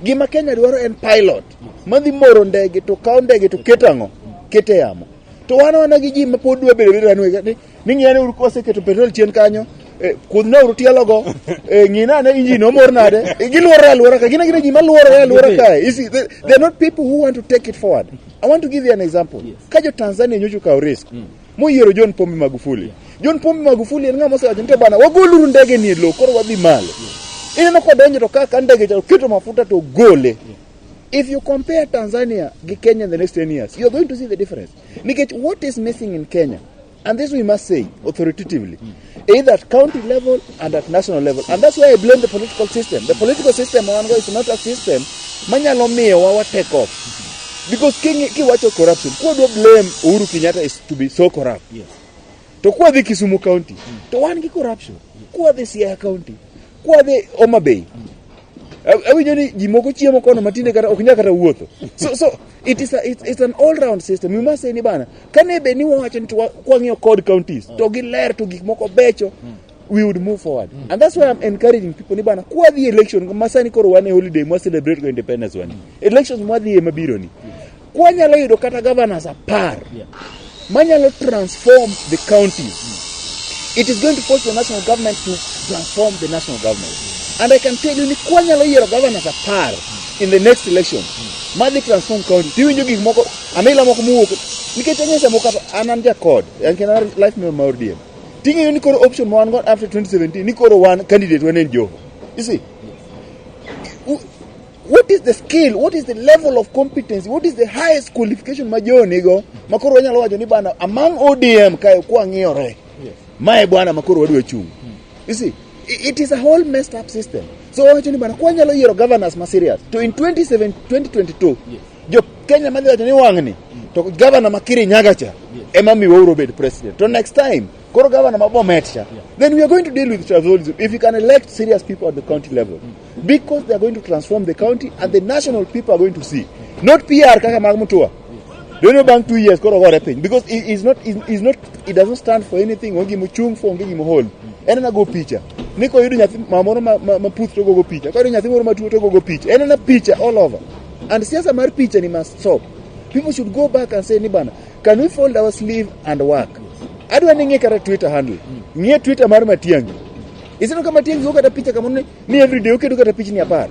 Gima Kenya dwaro en pilot madhi moro ndege to kawo ndege to keto ang'o? Keto e yamo. To wan wana gi ji ma pod dwa bedo e runway ni ng'iyane uru koseketo petrol chien kanyo, kudhna uru tielo go, ng'ina ane engine omor nade, giluorore aluora ka, gin agina ji maluorore aluora kae. You see, they are not people who want to take it forward. I want to give you an example. Yes. Ka jo Tanzania nyocha okawo risk, moyiero John Pombe Magufuli. John Pombe Magufuli en ng'ama osewacho ni to bana wagoluru ndege ni e lowo koro wadhi malo. Ineno kodonjo to ka ndege cha oketo mafuta to gole. If you compare Tanzania gi Kenya in the next 10 years, you're going to see the difference. Nikech what is missing in Kenya, and this we must say authoritatively, either at county level and at national level. And that's why I blame the political system. The political system is not a system manyalo miyo wa take off. Because kiwacho corruption, kwadwa blame Uhuru Kenyatta is to be so corrupt. Yes. To kwadhi Kisumu County, to wan gi corruption. Kwadhi Siaya County, kwadhi Homa Bay. Awinjo ni ji moko chiemo kono matinde kata ok nyal kata wuotho. So it's an all round system. We must say ni bana, kane be ni wawacho ni to kwang'iyo CORD counties, to giler to gik moko becho, we would move forward. And that's why I'm encouraging people ni bana, kwadhi election, masani koro wan e holiday, mwa celebrate go independence wani. Elections mwadhi e mabiro ni. Kwanyalo yudo kata governors 10 manyalo transform the counties. It is going to force the national government to transform the national government. And I can tell you ni kwanyalo yiero governors 10 in the next election madhi transform county. Tiwinjo gik moko, amila moko mowuok. Nikech ang'e samoro kata an ja CORD, an kendo an life member mar ODM. Ting'eyo ni koro option ma wan go after 2017 ni koro wan candidate wan en Joho. You see? What is the skill? What is the level of competency? What is the highest qualification ma jo nigo? Ma koro wanyalo wacho ni bana among ODM kae kwang'iyore. Mae bwana ma koro wadwa chung'. You see, it is a whole messed up system. So wawacho ni bana kwanyalo yiero governors ma serious. To in 27 2022 jo Kenya madhi wacho ni wang'ni to governor ma Kirinyaga cha ema miwauru obed president. To next time koro governor ma Bomet cha then we are going to deal with tribalism if you can elect serious people at the county level because they are going to transform the county and the national people are going to see not PR kaka mag Mutua. Don't know bang 2 years koro gore piny because he is not he is not he doesn't stand for anything, onge gima ochung' for, onge gima hold. En ana go picha ni koyudo nyathi mama moro ma puth to gogo picha, koyudo nyathi moro matuo to gogo picha, en ana picha all over. And siasa mar picha ni must stop. People should go back and say ni bana, can we fold our sleeve and work? Adwa ni ng'e kata Twitter handle, ng'e Twitter mar Matiang'i. Iseneno ka Matiang'i go kata picha kamoro ni everyday oketo kata pichni 10,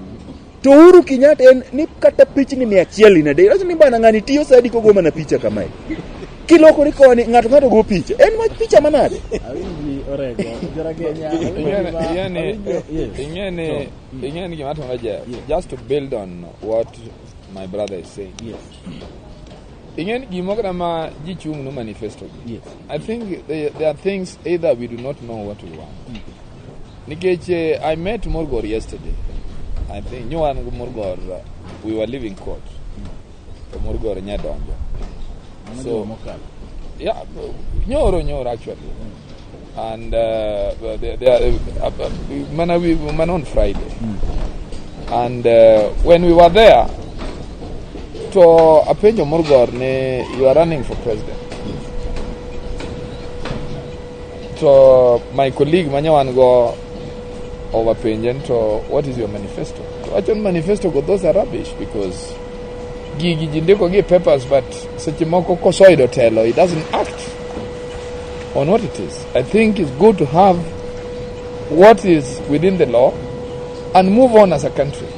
to Uhuru Kenyatta en ni kata pichni 100 in a day. Wacho ni bana ng'ani tiyo sadi kogo mana picha kamae. Kilokori koni ng'ato ng'ato go picha. En wach picha manade? Awinji Orengo. Jaragenya. Yes. Ing'eni gima timore, Jeff, just to build on what my brother is saying. Ing'eni gimoro kata ma ji chung' no manifesto gi. I think there are things either we do not know what we want. Nikech I met Murgor yesterday. I think nyo wan gi Murgor, we were leaving court. To Murgor nya donjo. Mano So- juma mokalo. Yeah, nyoro nyoro actually. And they are, mana we mana on Friday. And when we were there, to apenjo Murgor ni you are running for president. To my colleague manya wan go owapenje ni to what is your manifesto? To wacho ni manifesto go, those are rubbish because gigi ji ndiko gi e papers, but seche moko kosoyudo telo it doesn't act on what it is. I think it's good to have what is within the law and move on as a country.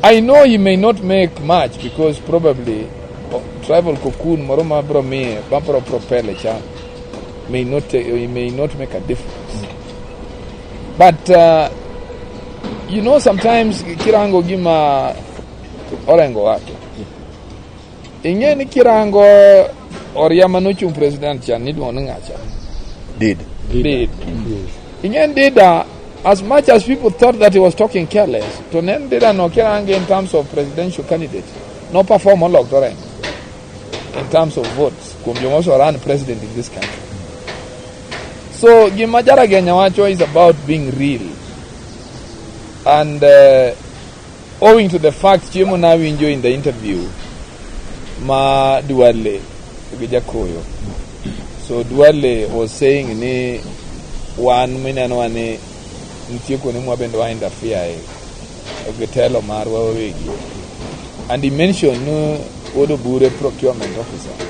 I know he may not make much because probably tribal cocoon moro ma bro miye ma bro propel e cha may not take, he may not make a difference. But sometimes kirango gima Orengo wacho. Ing'e ni kirango Oria manochung' president cha niluongo ni ng'acha. Did. Did. Ing'e ni Dida, as much as people thought that he was talking careless, to ne en Dida no kirange in terms of presidential candidate, no perform molok to Orengo in terms of votes kuom joma ose run president in this country. So gima Jaragenya wacho is about being real. And owing to the fact chiemo nawinjo in the interview ma Duale gi Jakoyo. So Duale was saying ni wan minenowa ni nitie kuonde mwa bende wa interfere e gi telo marwa wawegi. And he mentioned ni wuod Obure procurement officer.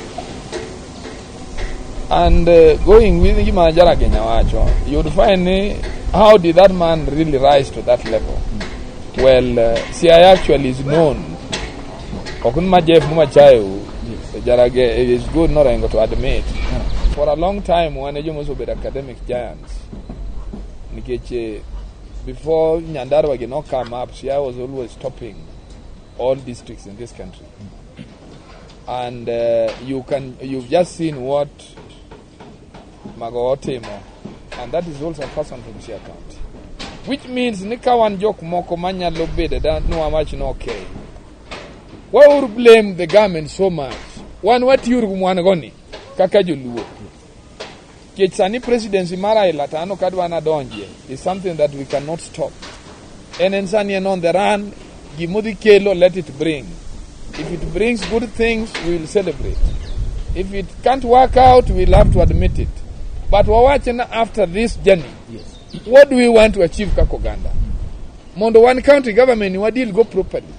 And going with gima Jaragenya wacho, you'd find ni how did that man really rise to that level? Well, Siaya actually is known. Ok ni ma Jeff Mumachayo, Jarage, it is good not to admit. For a long time, wan e joma osebedo academic giants. Nikech before Nyandarua gi no come up, Siaya was always topping all districts in this country. And you've just seen what Mago otimo, and that is also a person from Siaya County. Which means ni ka wan jok moko manyalo bedo da nwawach ni okay. Why would blame the government so much? Wan watiuru gi mwan go ni kaka joluo. Nikech sani presidency mar Raila to an ok adwa nadonjie is something that we cannot stop. En sani en on the run, gimodhi kelo, let it bring. If it brings good things, we will celebrate. If it can't work out, we'll have to admit it. But wawach ni after this journey, what do we want to achieve kaka oganda? Mondo wan county government ni wadeal go properly.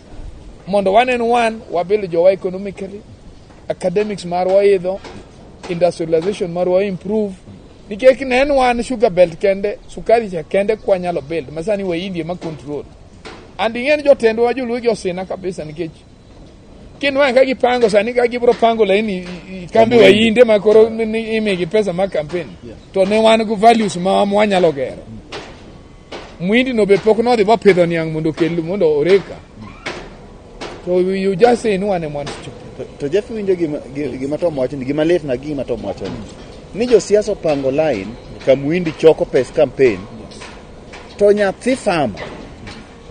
Mondo wan en wan wabuild jowa economically, academics marwa idho, industrialization marwa improve. Nikech ne en wan sugar belt kende, sukari cha kende kwanyalo build, masani wa India ma control. And ing'e ni jotendwa joluo gi osina kabisa nikech kinwang'e ka gipango sani ka gibiro pango laini kambi wainde ma koro ni imigi pesa mar campaign to ne wan gi values ma wanyalo gero. Mwindi no be pok nodhi mopidho niang' mondo okel mondo oreka. To you just say ni wan ema wan stupid. To Jeff winjo gima Tom wacho ni, gima lit na gi gima Tom wacho ni josiasa opango line ka Muhindi choko pes campaign to nyathi farmer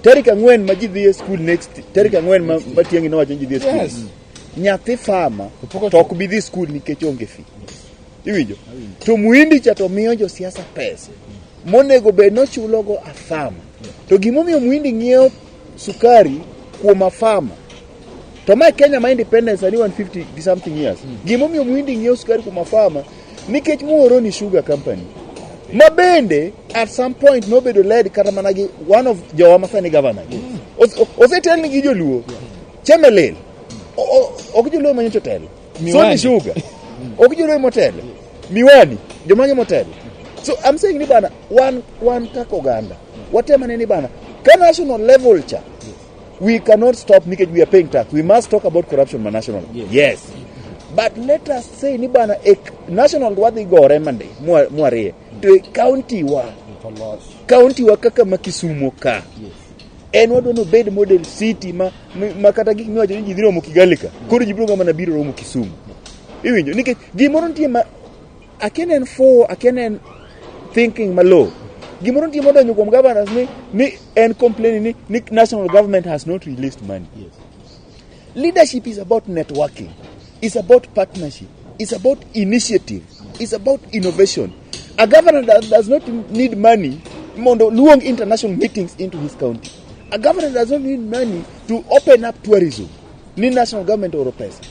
tarik 4 ma ji dhi e school next tarik 4 ma Matiang'i nowacho ni ji dhi e school. Nyathi farmer to ok bi dhi school nikech onge fee. Iwinjo? To Muhindi cha to miyo josiasa pesa monego bed nochulogo a farmer. To gimomiyo Muhindi ng'iewo sukari kuom a farmer, to mae Kenya ma independence sani 150 gi something years. Gimomiyo Muhindi ng'iewo sukari kuom a farmer nikech Muhoroni Sugar Company ma bende at some point nobedo led kata mana gi one of jowa ma sani governor gi. Osetel gi joluo. Chemelil. Ok joluo ma nyocha otelo. Sony Sugar. Ok joluo motelo. Miwani. Jomage motelo. So I'm saying ni bana wan kaka oganda. Watemane ni bana ka national level cha we cannot stop nikech we are paying tax. We must talk about corruption ma national. Yes. But let us say ni bana e national wadhi gore mande mwarie. To e county wa. County wa kaka ma Kisumu ka. En wadwa ni obed model city ma kata gik miwacho ni ji dhi romo Kigali ka. Koro ji biro mana biro romo Kisumu. Iwinjo nikech gimoro nitie ma akia ni en fuwo, akia ni en thinking malo. Gimoro nitie modonjo kuom governors ni en complaining ni national government has not released money. Leadership is about networking. It's about partnership. It's about initiative. It's about innovation. A governor that does not need money mondo luong international meetings into his county. A governor does not need money to open up tourism. Ni national government oro pesa.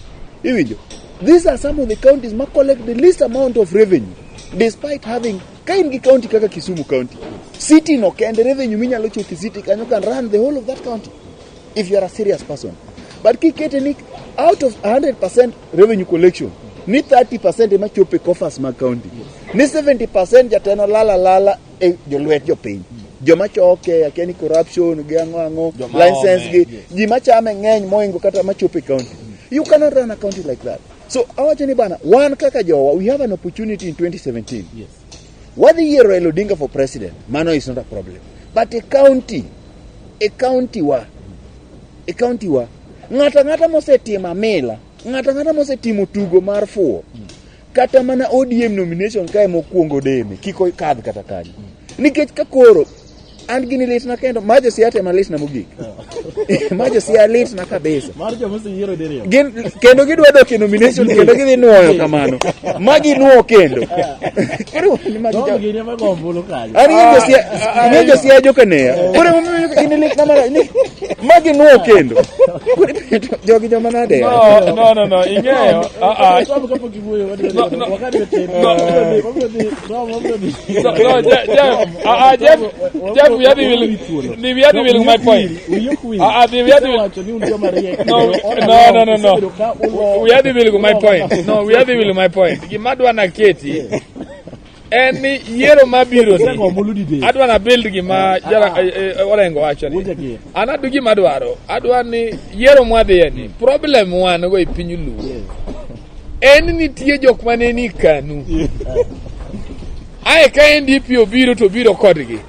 Iwinjo? These are some of the counties ma collect the least amount of revenue despite having ka in gi county kaka Kisumu County. City no kende revenue minyalo choki city kanyo can run the whole of that county if you are a serious person. But kikete ni out of 100% revenue collection, ni 30% ema chopo e coffers mag county. Ni 70% jateno lala e jolwet jopiny. Joma choke, akia ni corruption, gi ang'o ang'o, license gi, ji machame ng'eny moingo kata machopo e county. You cannot run a county like that. So awacho ni bana, wan kaka jowa, we have an opportunity in 2017. Wadhi yiero Raila Odinga for president, mano is not a problem. But a county wa, ng'ata ng'ata mosetimo amila, ng'ata ng'ata mosetimo tugo mar fuwo, kata mana ODM nomination kae mokwongo deme, kik okadh kata kanyo. Nikech ka koro an gini litna kendo, ma josiasa ema litna mogik. Ma josiasa litna kabisa. Mar joma oseyiero diriyo. Gin kendo gidwa dok e nomination kendo gidhi nuoyo kamano. Ma ginuo kendo. Koro ni magi Tom gini ema go ombulu kanyo. An ing'e josiasa jokaneya. Koro emomiyo gini litna mara ni ma ginuo kendo. Koro jogi joma nade? No, ing'eyo. Tom kapok iwuoyo wadwa No, no. wakadwa tin. No. Wabiro dhi, Tom wabiro dhi. No, Jeff, Jeff, we had the we had the my point. The we had Isewacho ni un joma riek. No, Kendo no, no, no. isebedo ka ulo- We had the my point. No, we had the my point. Gima adwa naketi en ni yiero mabiro Isego ni ombulu didek. adwa na build gima jara Orengo wacho ni. Wuoche gi. An adu gima adwaro. Adwa ni yiero mwadhiye ni problem wan go e piny Luo. En nitie jok mane ni Kanu. Ae ka NDP obiro to obiro kodgi.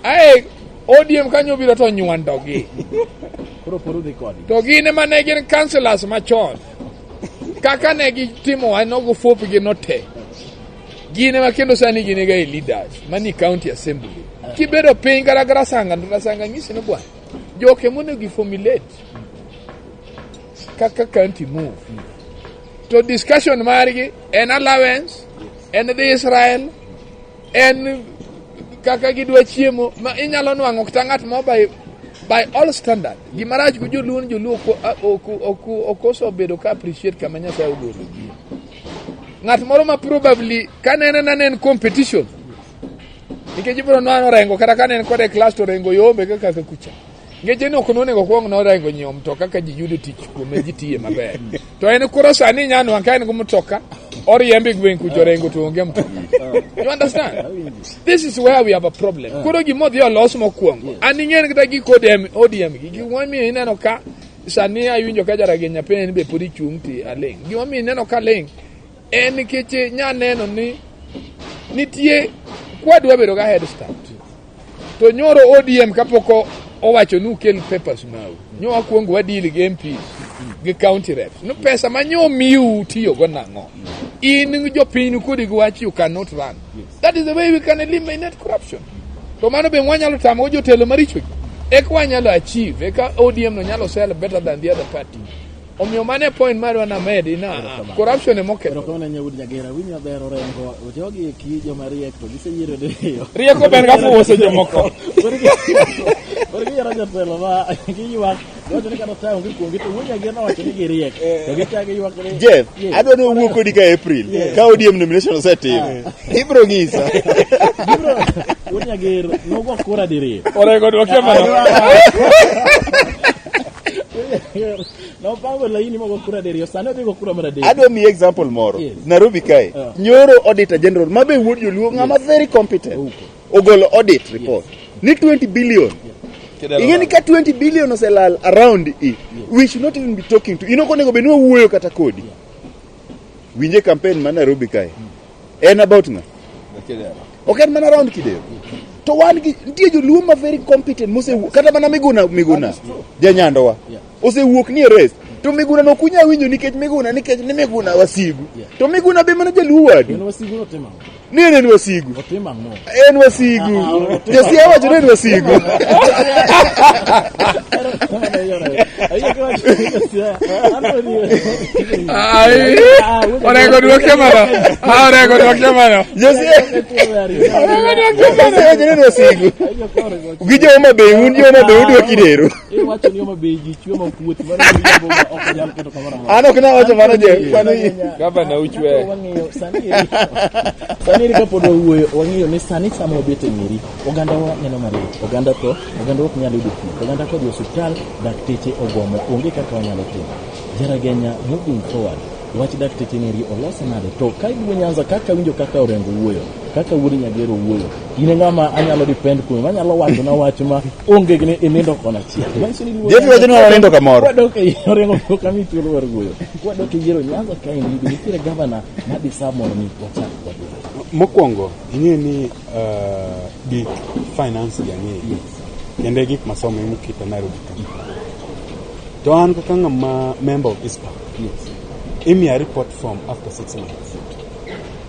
Ae ODM kanyo obiro to nywandogi. Koro pod udhi kodgi. To gin ema ne gin councillors machon. Kaka ne gitimo wanogo fuopgi no te. Gin ema kendo sani gin ga e leaders mani county assembly. Kibedo piny kata Rasanga, Rasanga nyisi ni bwana. Joke monego formulate kaka county move. To discussion margi en allowance, en dhi Israel, en kaka gidwa chiemo ma inyalo nwang'o kata ng'at mo by all standard. Gima rach gi joluo ni joluo ok osebedo ka appreciate kama Nyasaye ogologi. Ng'at moro ma probably ka nene na ne en competition nikech ibiro nwang'o Orengo kata ka ne en kode e class to Orengo yombe kaka kucha. Ngeche ni ok nonego kwong norengo nyiewo mtoka ka ji yudo tich kuome ji tiye maber. To en koro sani inya nwang' ka en gi mtoka oriembe e gweng' kucha Orengo to onge mtoka. You understand? This is where we have a problem. Koro gima odhi olos mokwongo. An ing'e ni kata gik ODM gi gimomiyo ineno ka sani awinjo ka Jarageng Nyapenja ni be pod ichung' ti aling'. Gimomiyo ineno ka ling' en nikech nya neno ni nitie kwadwa bedo ga head start. To nyoro ODM kapok owacho ni ukel papers mau. Nyo wakwongo wadeal gi MPs gi county reps. No pesa ma nyo miu tiyogo nang'o? In jopiny kodi gi wach you cannot run. That is the way we can eliminate corruption. To mano be wanyalo tamo jotelo maricho gi. Eka wanyalo achieve, eka ODM no nyalo sell better than the other party. Omiyo mano e point marwa namedi na corruption ema oketho. Erokamano ahinya wuod Nyagera, winyi maber Orengo, jogi eki joma riek to giseyiero diriyo. Rieko ber ka fuwo seche moko. Koro giyiero jotelo ma giywak, giwacho ni kata taya onge kuomgi to wuod Nyagera nowacho ni giriek. To gichako giywak ni Jeff, Yes. adwa ni owuo kodi ka April ka ODM nomination osetim. Ibro ng'isa. Gibro wuod Nyager nogo kura diriyo. Orengo dwokie mano. Nopango laini mogo kura diriyo, sani odhi go kura mar adek. Adwa miyi example moro. Yes. Nairobi kae. Ah. Nyoro auditor general ma be wuod joluo ng'ama very competent. Ouko. Ogolo audit report. Ni 20 billion. Ing'e ni ka 20 billion oselal around i, we should not even be talking to. In ok onego bed ni wawuoyo kata kodi. Winje campaign ma Nairobi kae. En about ng'a? Ok en mana round Kidero. To wan gi nitie joluo ma very competent mosewuok kata mana Miguna Miguna janyandowa Yeah. osewuok ni e race to Miguna no ok unyal winjo nikech Miguna nikech ni Miguna wasigu Yeah. to Miguna be mana jaluo wadu En wasigu notimo ang'o? ni en en wasigu Otimo ang'o? en wasigu Ah, ah, Josia wacho ni en wasigu Ai, Orengo dwokie mano. Ah, Orengo dwokie mano. Josia Josia wacho ni en wasigu gi jo Homa Bay un jo Homa Bay udwa Kidero Iwacho ni Homa Bay ji chwe ma ok wuothi, mano miriambo ma ok nyal keto kamoro amora. an ok nawacho mano je mano Gavana uchwe. Wang'iyo sani eri sani eri kapod wawuoyo wang'iyo ni sani sama wabet e ng'eri oganda wa neno malit oganda tho oganda ok nyal yudo thieth oganda kodhi e osiptal dakteche ogomo onge kaka wanyalo timo Jaragenya moving forward wach dakteche neri olose nade to ka iduogo Nyanza kaka winjo kaka Orengo wuoyo kaka wuod Nyagero wuoyo in e ng'ama anyalo depend kuome manyalo wacho na wach ma onge gi ni inindo kona achiel manyiso ni luo Jeff wacho ni wanindo kamoro. Kwadok e Orengo pok ami thuolo mar wuoyo kwadok e yiero Nyanza kaendi be nitiere gavana ma deserve mondo mi wachak wadwar Mokwongo, ing'e ni gik finance gi ang'eyo. Kendo e gik masomo emoketa Nairobi ka. To an kaka ng'ama member of ICPAK, yes imiya report form after 6 months.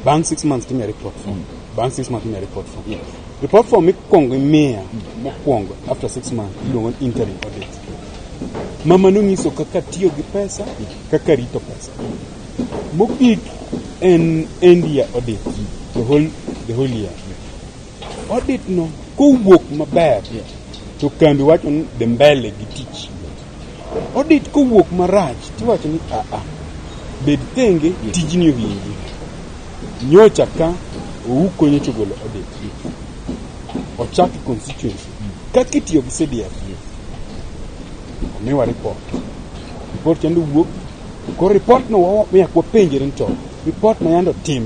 Bang' 6 months timiya report form. Bang' 6 months imiya report form. Yes. Report form mikwongo imiya mokwongo after 6 months iluongo ni interim audit. Mama nong'iso kaka tiyo gi pesa, kaka rito pesa. Mogik en end year audit, the whole year. Audit no kowuok maber to kambi wacho ni dhi mbele gi tich. Audit kowuok marach tiwacho ni aa bed tenge tijni ohingi. Nyocha ka Ouko nyocha ogolo audit. Ochak e constituency. Kaka itiyo gi CDF. Omiwa report. Report chande wuok. Koro report no nyaka wapenjre ni to report ma yande otim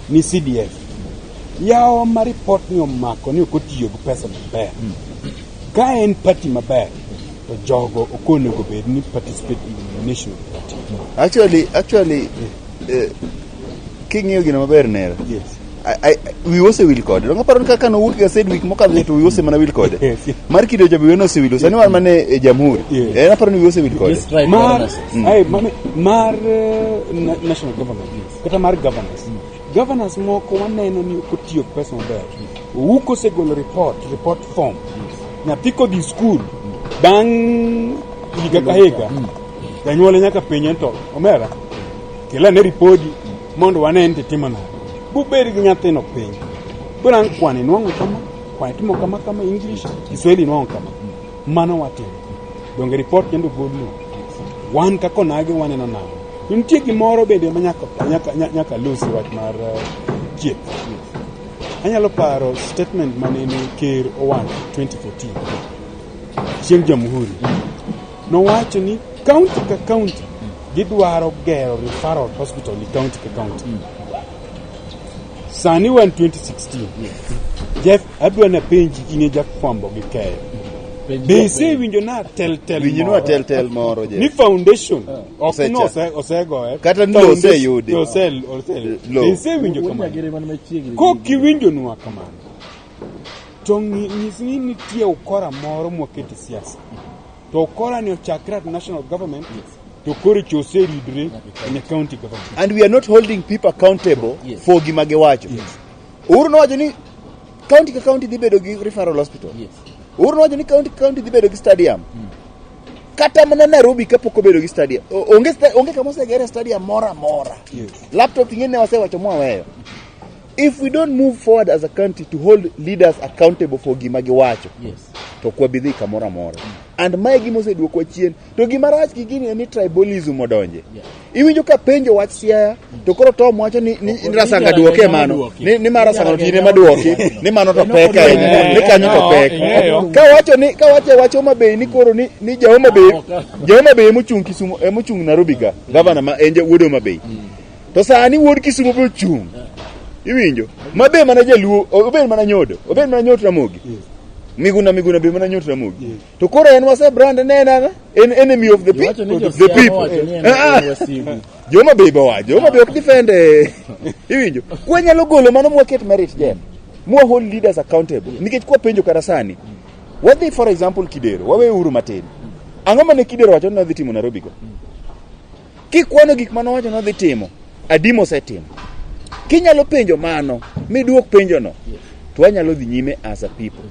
ni CDF. Yawa ma report ni omako ni ok otiyo gi pesa maber. Ka en party maber to jogo ok onego bed ni participate in the national party. Actually, king'iyo gino maber nera Yes. Wiwa osewil kode donge aparo ni kaka nowuok e gaset wik mokadho to wiwa osemana wil kode Yes. mar kido cha be wiwa nosewilo sani wan mana e jamhuri Yes. en aparo ni wiwa osewil kode Gi strike mar governors. ay, mar national government kata mar governors governors moko waneno ni ok otiyo gi pesa maber Ouko osegolo report form nyathi kodhi skul bang' higa ka higa janyuol nyaka penje ni to omera kel ane ripodi mondo wane ni titimo nade bubed gi nyathino piny bro kwan inwang'o kama kwan itimo kama kama English Kiswahili inwang'o kama mano watimo donge report kendo golno wan kaka onagi waneno nang'o to nitie gimoro bende ma nyaka losi wach mar thieth anyalo paro statement manene ker owacho 2014 chieng' jamhuri nowacho ni county ka county gidwaro gero referral hospital e county ka county sani wan 2016 Jeff adwa napenji in e jafwambo gi keyo be isewinjo na tel tel winjinwa moro? tel tel moro ni Jeff foundation ok Osecha. no osegoye Kata ni lowo oseyudi. Ose Lowo. be isewinjo Wuod kamano Nyagere man machiegni. kok iwinjonwa kamano To nyis ni nitie ukora moro mwakete siasa. To ukora ni ochakre at national government to koro choseridre in a county government. And we are not holding people accountable for gima giwacho. Uhuru nowacho ni county ka county dhi bedo gi referral hospital. Uhuru nowacho ni county ka county dhi bedo gi stadium. Kata mana Nairobi kapok obedo gi stadium. Onge kama osegere stadium moro amora. Laptop ing'e ne wasewacho mwaweyo. If we don't move forward as a country to hold leaders accountable for gima giwacho, to ok wabi dhi kamoro amora. And mae gima oseduokwa chien. To gima rach gi gini en ni tribalism odonje. Iwinjo ka penjo wach Siaya, to koro Tom wacho ni Rasanga duoke mano. Ni mar Rasanga to in ema duoki. Ni mano to pek ahinya. Ni kanyo to pek. Ka wacho ni ka wacho wach Homa Bay ni koro ni ja Homa Bay, ja Homa Bay emochung' Kisumu, emochung' Nairobi ka. Gavana ma en wuod Homa Bay. To sani wuod Kisumu be ochung'. Iwinjo? Ma be mana jaluo, obed mana nyodo, obed mana nyot Ramogi. Miguna be mana nyot Ramogi. To koro en wase brand ne en ang'o? En enemy of the Iwacho ni people. The jo-Siaya people. nowacho ni en Ah, ah. en wasigu. Joma be wacho, Joma be ok defend. Iwinjo? Kwanyalo golo mano mwaket merit jem. Mwa hold leaders accountable. Nikech kwa penjo kata sani. Wadhi for example Kidero, wawe uru matin. Ang'o mane Kidero wacho ni nodhi timo Nairobi go? Kikwano gik mane owacho nodhi timo, adi mosetimo. Kinyalo penjo mano, miduok penjo no, to wanyalo dhi nyime as a people.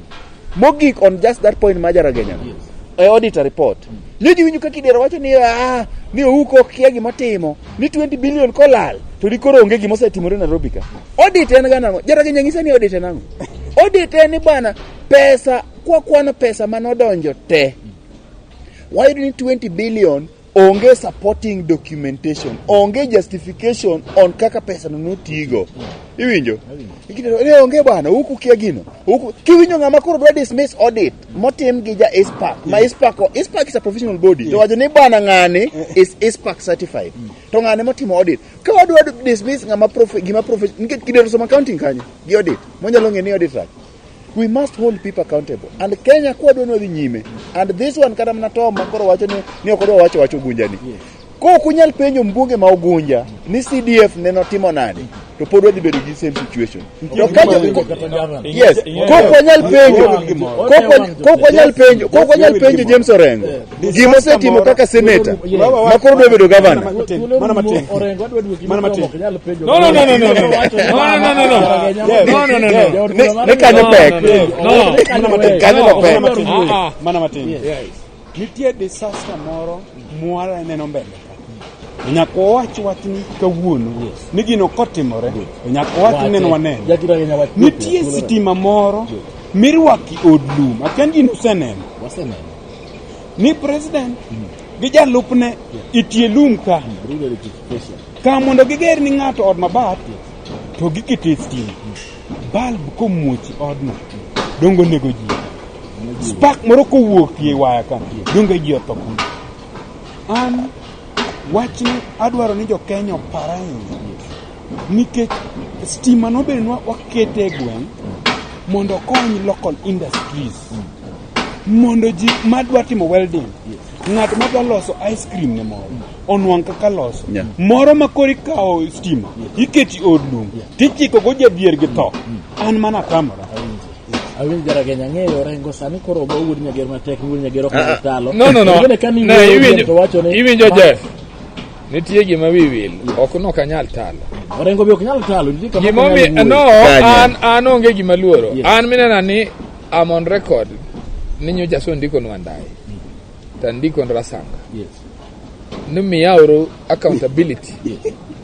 Mogik on just that point ma Jaragenya no, e auditor report. Ne ji winjo ka Kidero wacho ni ah, ni Ouko ok kia gima otimo, ni 20 billion kolal, to di koro onge gima osetimore Nairobi ka. Audit en ga nang'o? Jaragenya nyisa ni audit en ang'o? Audit en ni bwana, pesa, kwa kwano pesa manodonjo te, wayudo ni 20 billion onge supporting documentation, onge justification on kaka pesa no notigo. Iwinjo? Ikidero, ne onge bwana, huku kia gino. Huku kiwinjo ng'ama koro dwa dismiss audit motim gi ja ICPAK. Ma ICPAK, ICPAK is a professional body. To wacho ni bwana ng'ani is ICPAK certified. To ng'ane motimo audit. Ka wadwa dismiss ng'ama profe, gima profe, nikech Kidero somo accounting kanyo gi audit. Monyalo ng'e ni audit rach. We must hold people accountable. And Kenya kwa dwa dhi nyime. And this one kata mana Tom makoro wacho ni ok odwa wacho wach Ugunja ni. Ko ok unyal penjo mbunge ma Ugunja ni CDF ne notimo nade, to pod wadhi bedo gi same situation. To ka yes, kok wanyal penjo, kok wanyal penjo, kok wanyal penjo James Orengo gima osetimo kaka senator ma koro dwa bedo governor. Mana matin. Orengo adwa duoki Mana matin. ok nyal penjo. No, no, no, no, no, no. No, no, no, no. No, no, no, no. Ni kanyo pek. No. Mana matin. Kanyo to pek. Mana matin. Ah, ah. Mana matin. Nitie disaster moro mwara neno mbele ka. Nyaka wawach wachni kawuono ni gino kotimore to nyaka wach ni waneno. Nitie sitima moro mirwako e od lum. Akia ni gino useneno. Waseneno. Ni president gi jalupne itie lum ka. Rural electrification. Ka mondo giger ni ng'ato od mabat to gikete stima. Bulb komuoch e odno dongo onego ji. Spark moro kowuok e waya ka donge ji otho kuno. An wachni adwaro ni jo Kenya opar ahinya nikech stima nobedo wakete e gweng' mondo okony local industries mondo ji madwa timo welding ng'at madwa loso ice cream ne moro onwang' kaka loso moro ma koro ikawo stima iketi e od lum tichiko go jadhier gi tho an mana atamora. Awinjo Jaragenya ng'eyo Orengo sani koro ogo wuod Nyager matek wuod Nyager ok nyal talo. No, no, no. Bende kani Ne, wuoyo iwinjo, to wacho ni iwinjo Jeff. Nitie gima wi wil. Ok nok anyal talo. Orengo be ok nyal talo nitie kama ok Gimomiyo onyal no, wuoyo. Kanye. an onge gima luoro. Yes. An minena ni I'm on record ni nyocha asendiko Wandayi. To andiko Rasanga. Yes. Ni miyauru accountability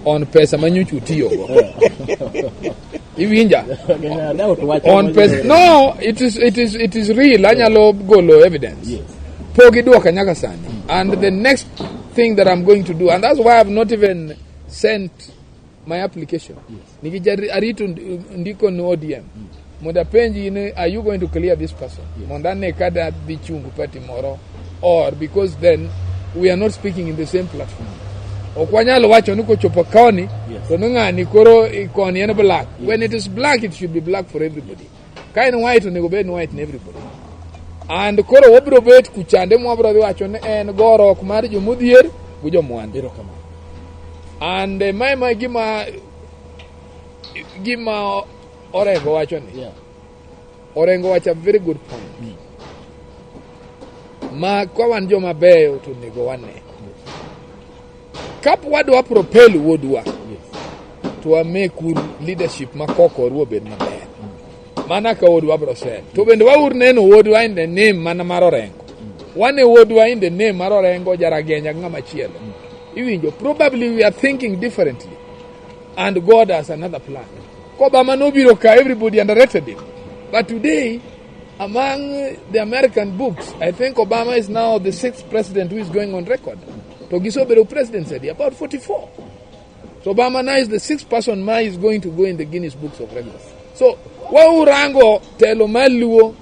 on pesa ma nyocha utiyogo. Iwinja? Kenya doubt wach On pesa no, it is real. Anyalo golo evidence. Yes. Pok iduoka nyaka sani. And the next thing that I'm going to do, and that's why I've not even sent my application. Nikech arito ndiko ne ODM. Mondo apenji ni are you going to clear this person? Mondo ane ka da dhi chung party moro or because then we are not speaking in the same platform. Ok wanyal wacho ni kochopo koni to ni ng'ani koro koni en black. When it is black it should be black for everybody. Ka en white onego bed ni white ne everybody. And koro wabiro bet kuchande mwabiro dhi wacho ni en gorok mar jomodhier gi jomwandu. Erokamano. And mae ma gima Orengo wacho ni Yeah. Orengo wacho a very good point. Ma ka wan joma beyo to onego wane. Kap wadwa propel wuodwa to wamekuru leadership ma kokoru obed maber. Mana ka wuodwa bro sel. To bende waur neno wuodwa in the name mana mar Orengo. Wane wuodwa in the name mar Orengo, Jaragenya gi ng'ama chielo. Iwinjo, probably we are thinking differently. And God has another plan. Obama nobiro ka, everybody underrated him. But today, among the American books, I think Obama is now the sixth president who is going on record. To gisebedo president said about 44. So Obama now is the sixth person ma is going to go in the Guinness Books of Records. So waurango telo maluo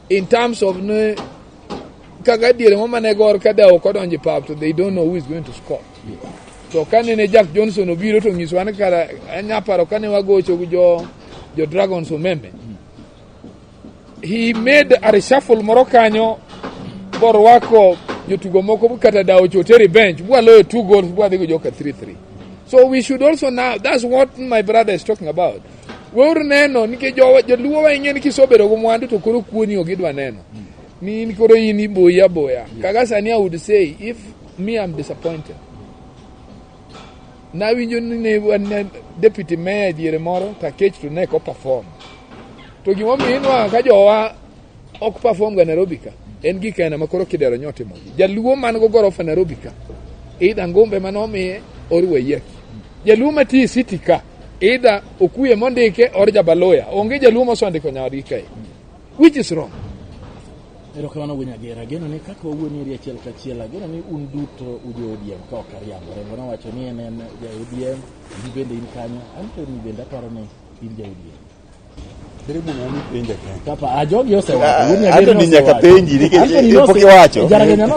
in terms of ne kaka diere mo mane gor ka dawo kodonjo e pap to they don't know who is going to score. To kane ne Jack Johnson obiro to nyisowa ni kara anya paro kane wagocho gi jo Dragons Omeme. He made a reshuffle moro kanyo borwako jotugo moko kata dawo choteri bench bwaloyo two goals bwadhi go joka 3-3. So we should also now, that's what my brother is talking about. Weuru neno nikech joluo wa ing'e ni kisebedo gi mwandu to koro kuoni ok idwa neno. Ni in koro in iboyi aboya. Kaka sani I would say if me I'm disappointed. Nawinjo ni ne wan ne deputy mayor e diere moro to Akech to ne ok perform. To gimomiyo inwang'o ka jowa ok perform ga Nairobi ka en gik aina ma koro Kidero nyotimo. Jaluo man go gorofa Nairobi ka either Ngumbe manomiye or Waiyaki. Jaluo matiyo e city ka either Okuye mondike or Jabaloya. Onge jaluo mosondiko nyawadgi kae. Which is wrong. Erokamano wuon Nyagera. Ageno ni kaka wawuoyo ni achiel kachiel, ageno ni un duto ujo ODM ka ok ariambo. Orengo nowacho ni en ja ODM, in bende in kanyo. Anthony bende aparo ni in ja ODM. Ere gima mipenja kanyo? Kapa a jogi osewacho. Wuod Nyagera Anthony nyaka nosewacho. penji nikech Anthony pok iwacho. Jaragenya no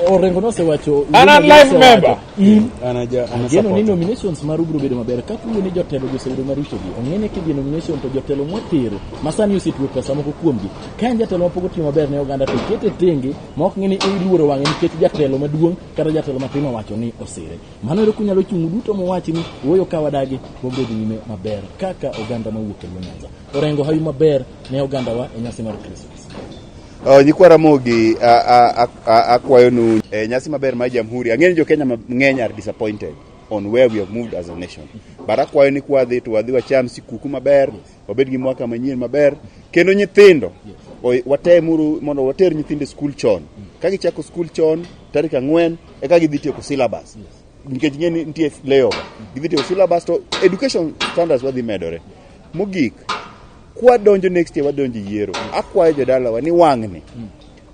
Orengo nosewacho. An Wuod an Nyagera life member. osewacho. In An aja an a Ageno ni supporter. nominations maru biro bedo maber kaka uwuoyo ni jotelo gi osebedo maricho gi ong'e ni kidhi e nomination to jotelo mwatero ma sani osetwe pesa moko kuomgi ka en jatelo mapok otiyo maber ne oganda to ikete tenge ma ok ng'e ni iluoro wang'e nikech jatelo maduong' kata jatelo matin owacho ni osire mano ero kunyalo chung' duto mowachi ni wuoyo ka wadagi wabiro dhi nyime maber kaka oganda mawuok e Luo Nyanza Orengo hawi maber ne ogandawa e nyasi mar Christmas. Nyikwa Ramogi akwayonu nyasi maber mar Jamhuri. Ang'eyo ni jo-Kenya mang'eny are disappointed on where we have moved as a nation. But akwayo ni kwadhi to wadhi wacham sikuku maber, wabed gi mwaka manyien maber, kendo nyithindo watemuru mondo water nyithindo e skul chon. Ka gichako skul chon tarik 4 eka gidhi tieko syllabus. Nikech ing'e ni nitie layover. Gidhi tieko syllabus to education standards wadhi medore. Mogik, kwadonjo next year wadonjo e yiero. Akwayo jodalawa ni wang'ni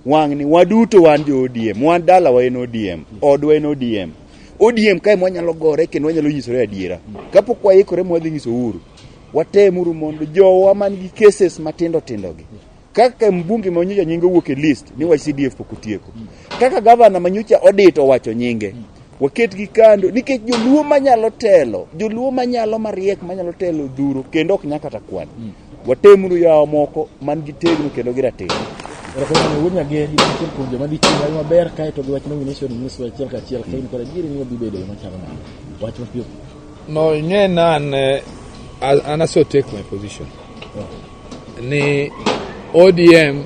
wang'ni waduto wan jo ODM, wan dalawa en ODM, odwa en ODM. ODM kae mwanyalo gore kendo wanyalo nyisore adiera. Kapok waikore mwadhi nyiso Uhuru, watemuru mondo jowa man gi cases matindo tindo gi kaka mbunge ma nyocha nyinge owuok e list ni wach CDF pok otieko, kaka gavana ma nyocha audit owacho nyinge, waketgi kando nikech joluo manyalo telo, joluo manyalo mariek manyalo telo dhuro kendo ok nyaka kata kwan. Watemuru yawo moko man gi tegno kendo gi ratiro. Erokamano wuod Nyager, in achiel kuom joma dhi chiwo hawi maber kaeto gi wach nomination nyiswa achiel kachiel ka in kod adieri ni odhi bedo yo machalo nade. Wach mapiyo piyo. No, ing'e na an, an aso take my position. Ni ODM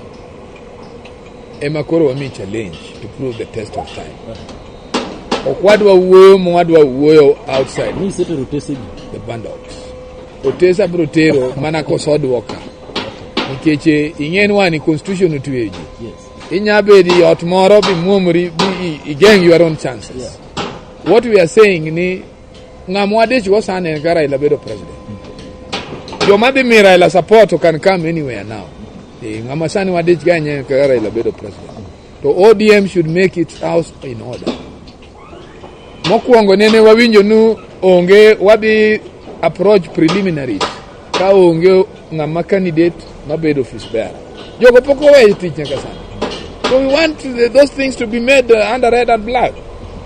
ema koro wami challenge to prove the test of time. Ok wadwa wuoyo ma wadwa wuoyo outside Ni isetero otese gi. the bundles. Otese abiro tero mana kosoduoka. Nikech ing'e ni wani constitution otweyo ji. Inya bedo e ot moro bimuomri bi igeng' your own chances. What we are saying ni ng'ama wadich go sani en ka Raila bedo president. Joma dhi mi Raila support can come anywhere now. Ng'ama sani wadich go en ka Raila bedo president. To ODM should make its house in order. Mokwongo nene wawinjo ni onge wadhi approach preliminaries ka onge ng'ama candidate mabedo office bearer. Jogo pok oweyo tich nyaka sani. So we want those things to be made under red and black.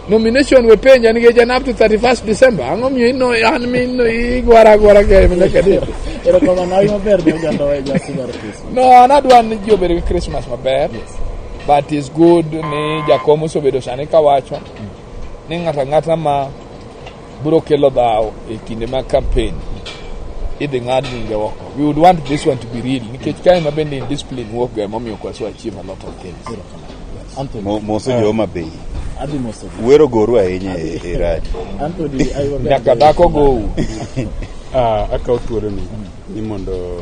Nomination we penja nikech en up to 31st December. Ang'o miyo ino an mino igwara agwara ka nyaka date. Erokamano hawi maber ne oganda wa e nyasi mar Christmas. No, an adwa ni ji obed gi Christmas maber. But it's good ni jakom osebedo sani kawacho ni ng'ato ang'ata ma biro kelo dhaw e kinde mag campaign. Idhi ng'ad nyinge oko. We would want this one to be real nikech kae ma bende indiscipline wuok ga emomiyo ok waso achieve a lot of things. Anthony, Moso jo Homa Bay. adhi moso. Wero goru ahinya e radio. Anthony, aywaga Nyaka dhako gou. Ah, akawo thuoloni ni mondo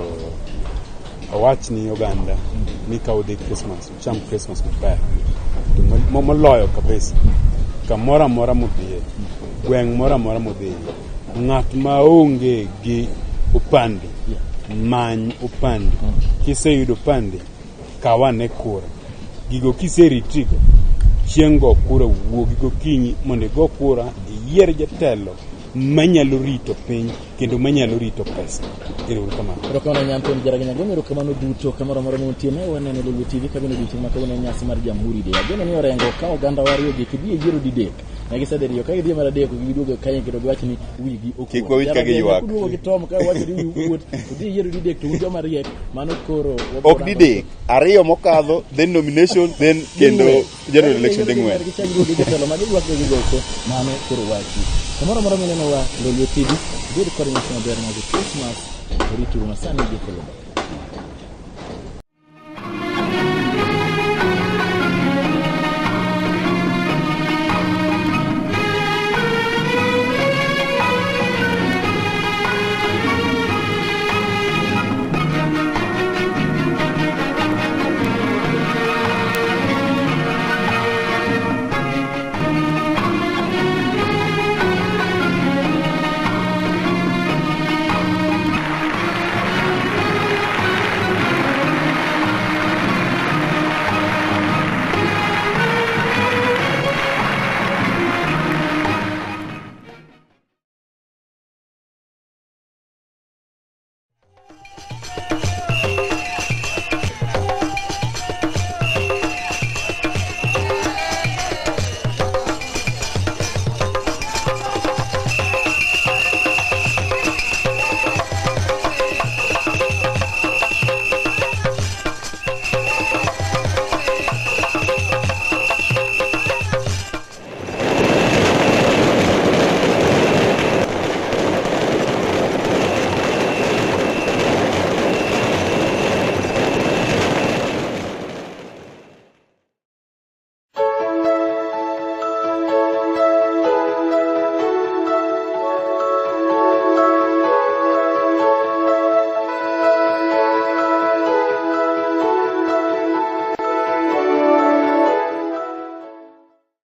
awach ni oganda ni ka udhi Christmas, ucham Christmas maber. To moloyo kabisa, kamoro amora mudhiye, gweng' moro amora mudhiye, ng'at ma onge gi opande, many opande. Kiseyudo opande, kaw ane kura. Gigo kiseritigo, chieng' go kura wuogi gokinyi mondo igo kura, iyier jatelo manyalo rito piny kendo manyalo rito pesa. Ero uru kamano. Erokamano ahinya Anthony Jaraga Nyagoni, erokamano duto kamoro amora muntie ne waneno Lolwe TV ka bende odiochieng' ma kawuono en nyasi mar Jamhuri Day. Ageno ni Orengo ka oganda wariyo gi kidhi e yiero didek ne gisedhi riyo ka gidhi mar adek ok giduogo kanyo kendo giwach ni wigi okuot. Kik wawinj ka Jaraga giywak. Kuduogo gi Tom ka wacho ni wiu okuot udhi e yiero didek to un joma riek mano koro Ok didek, ariyo mokadho, then nomination, then kendo general election ding'wen. Gichak jotelo ma giywak gi goko mano koro wachi. Kamoro amora minenowa Lolwe TV, bed kod nyasi maber mag Christmas, rituru masani gi Kolombo.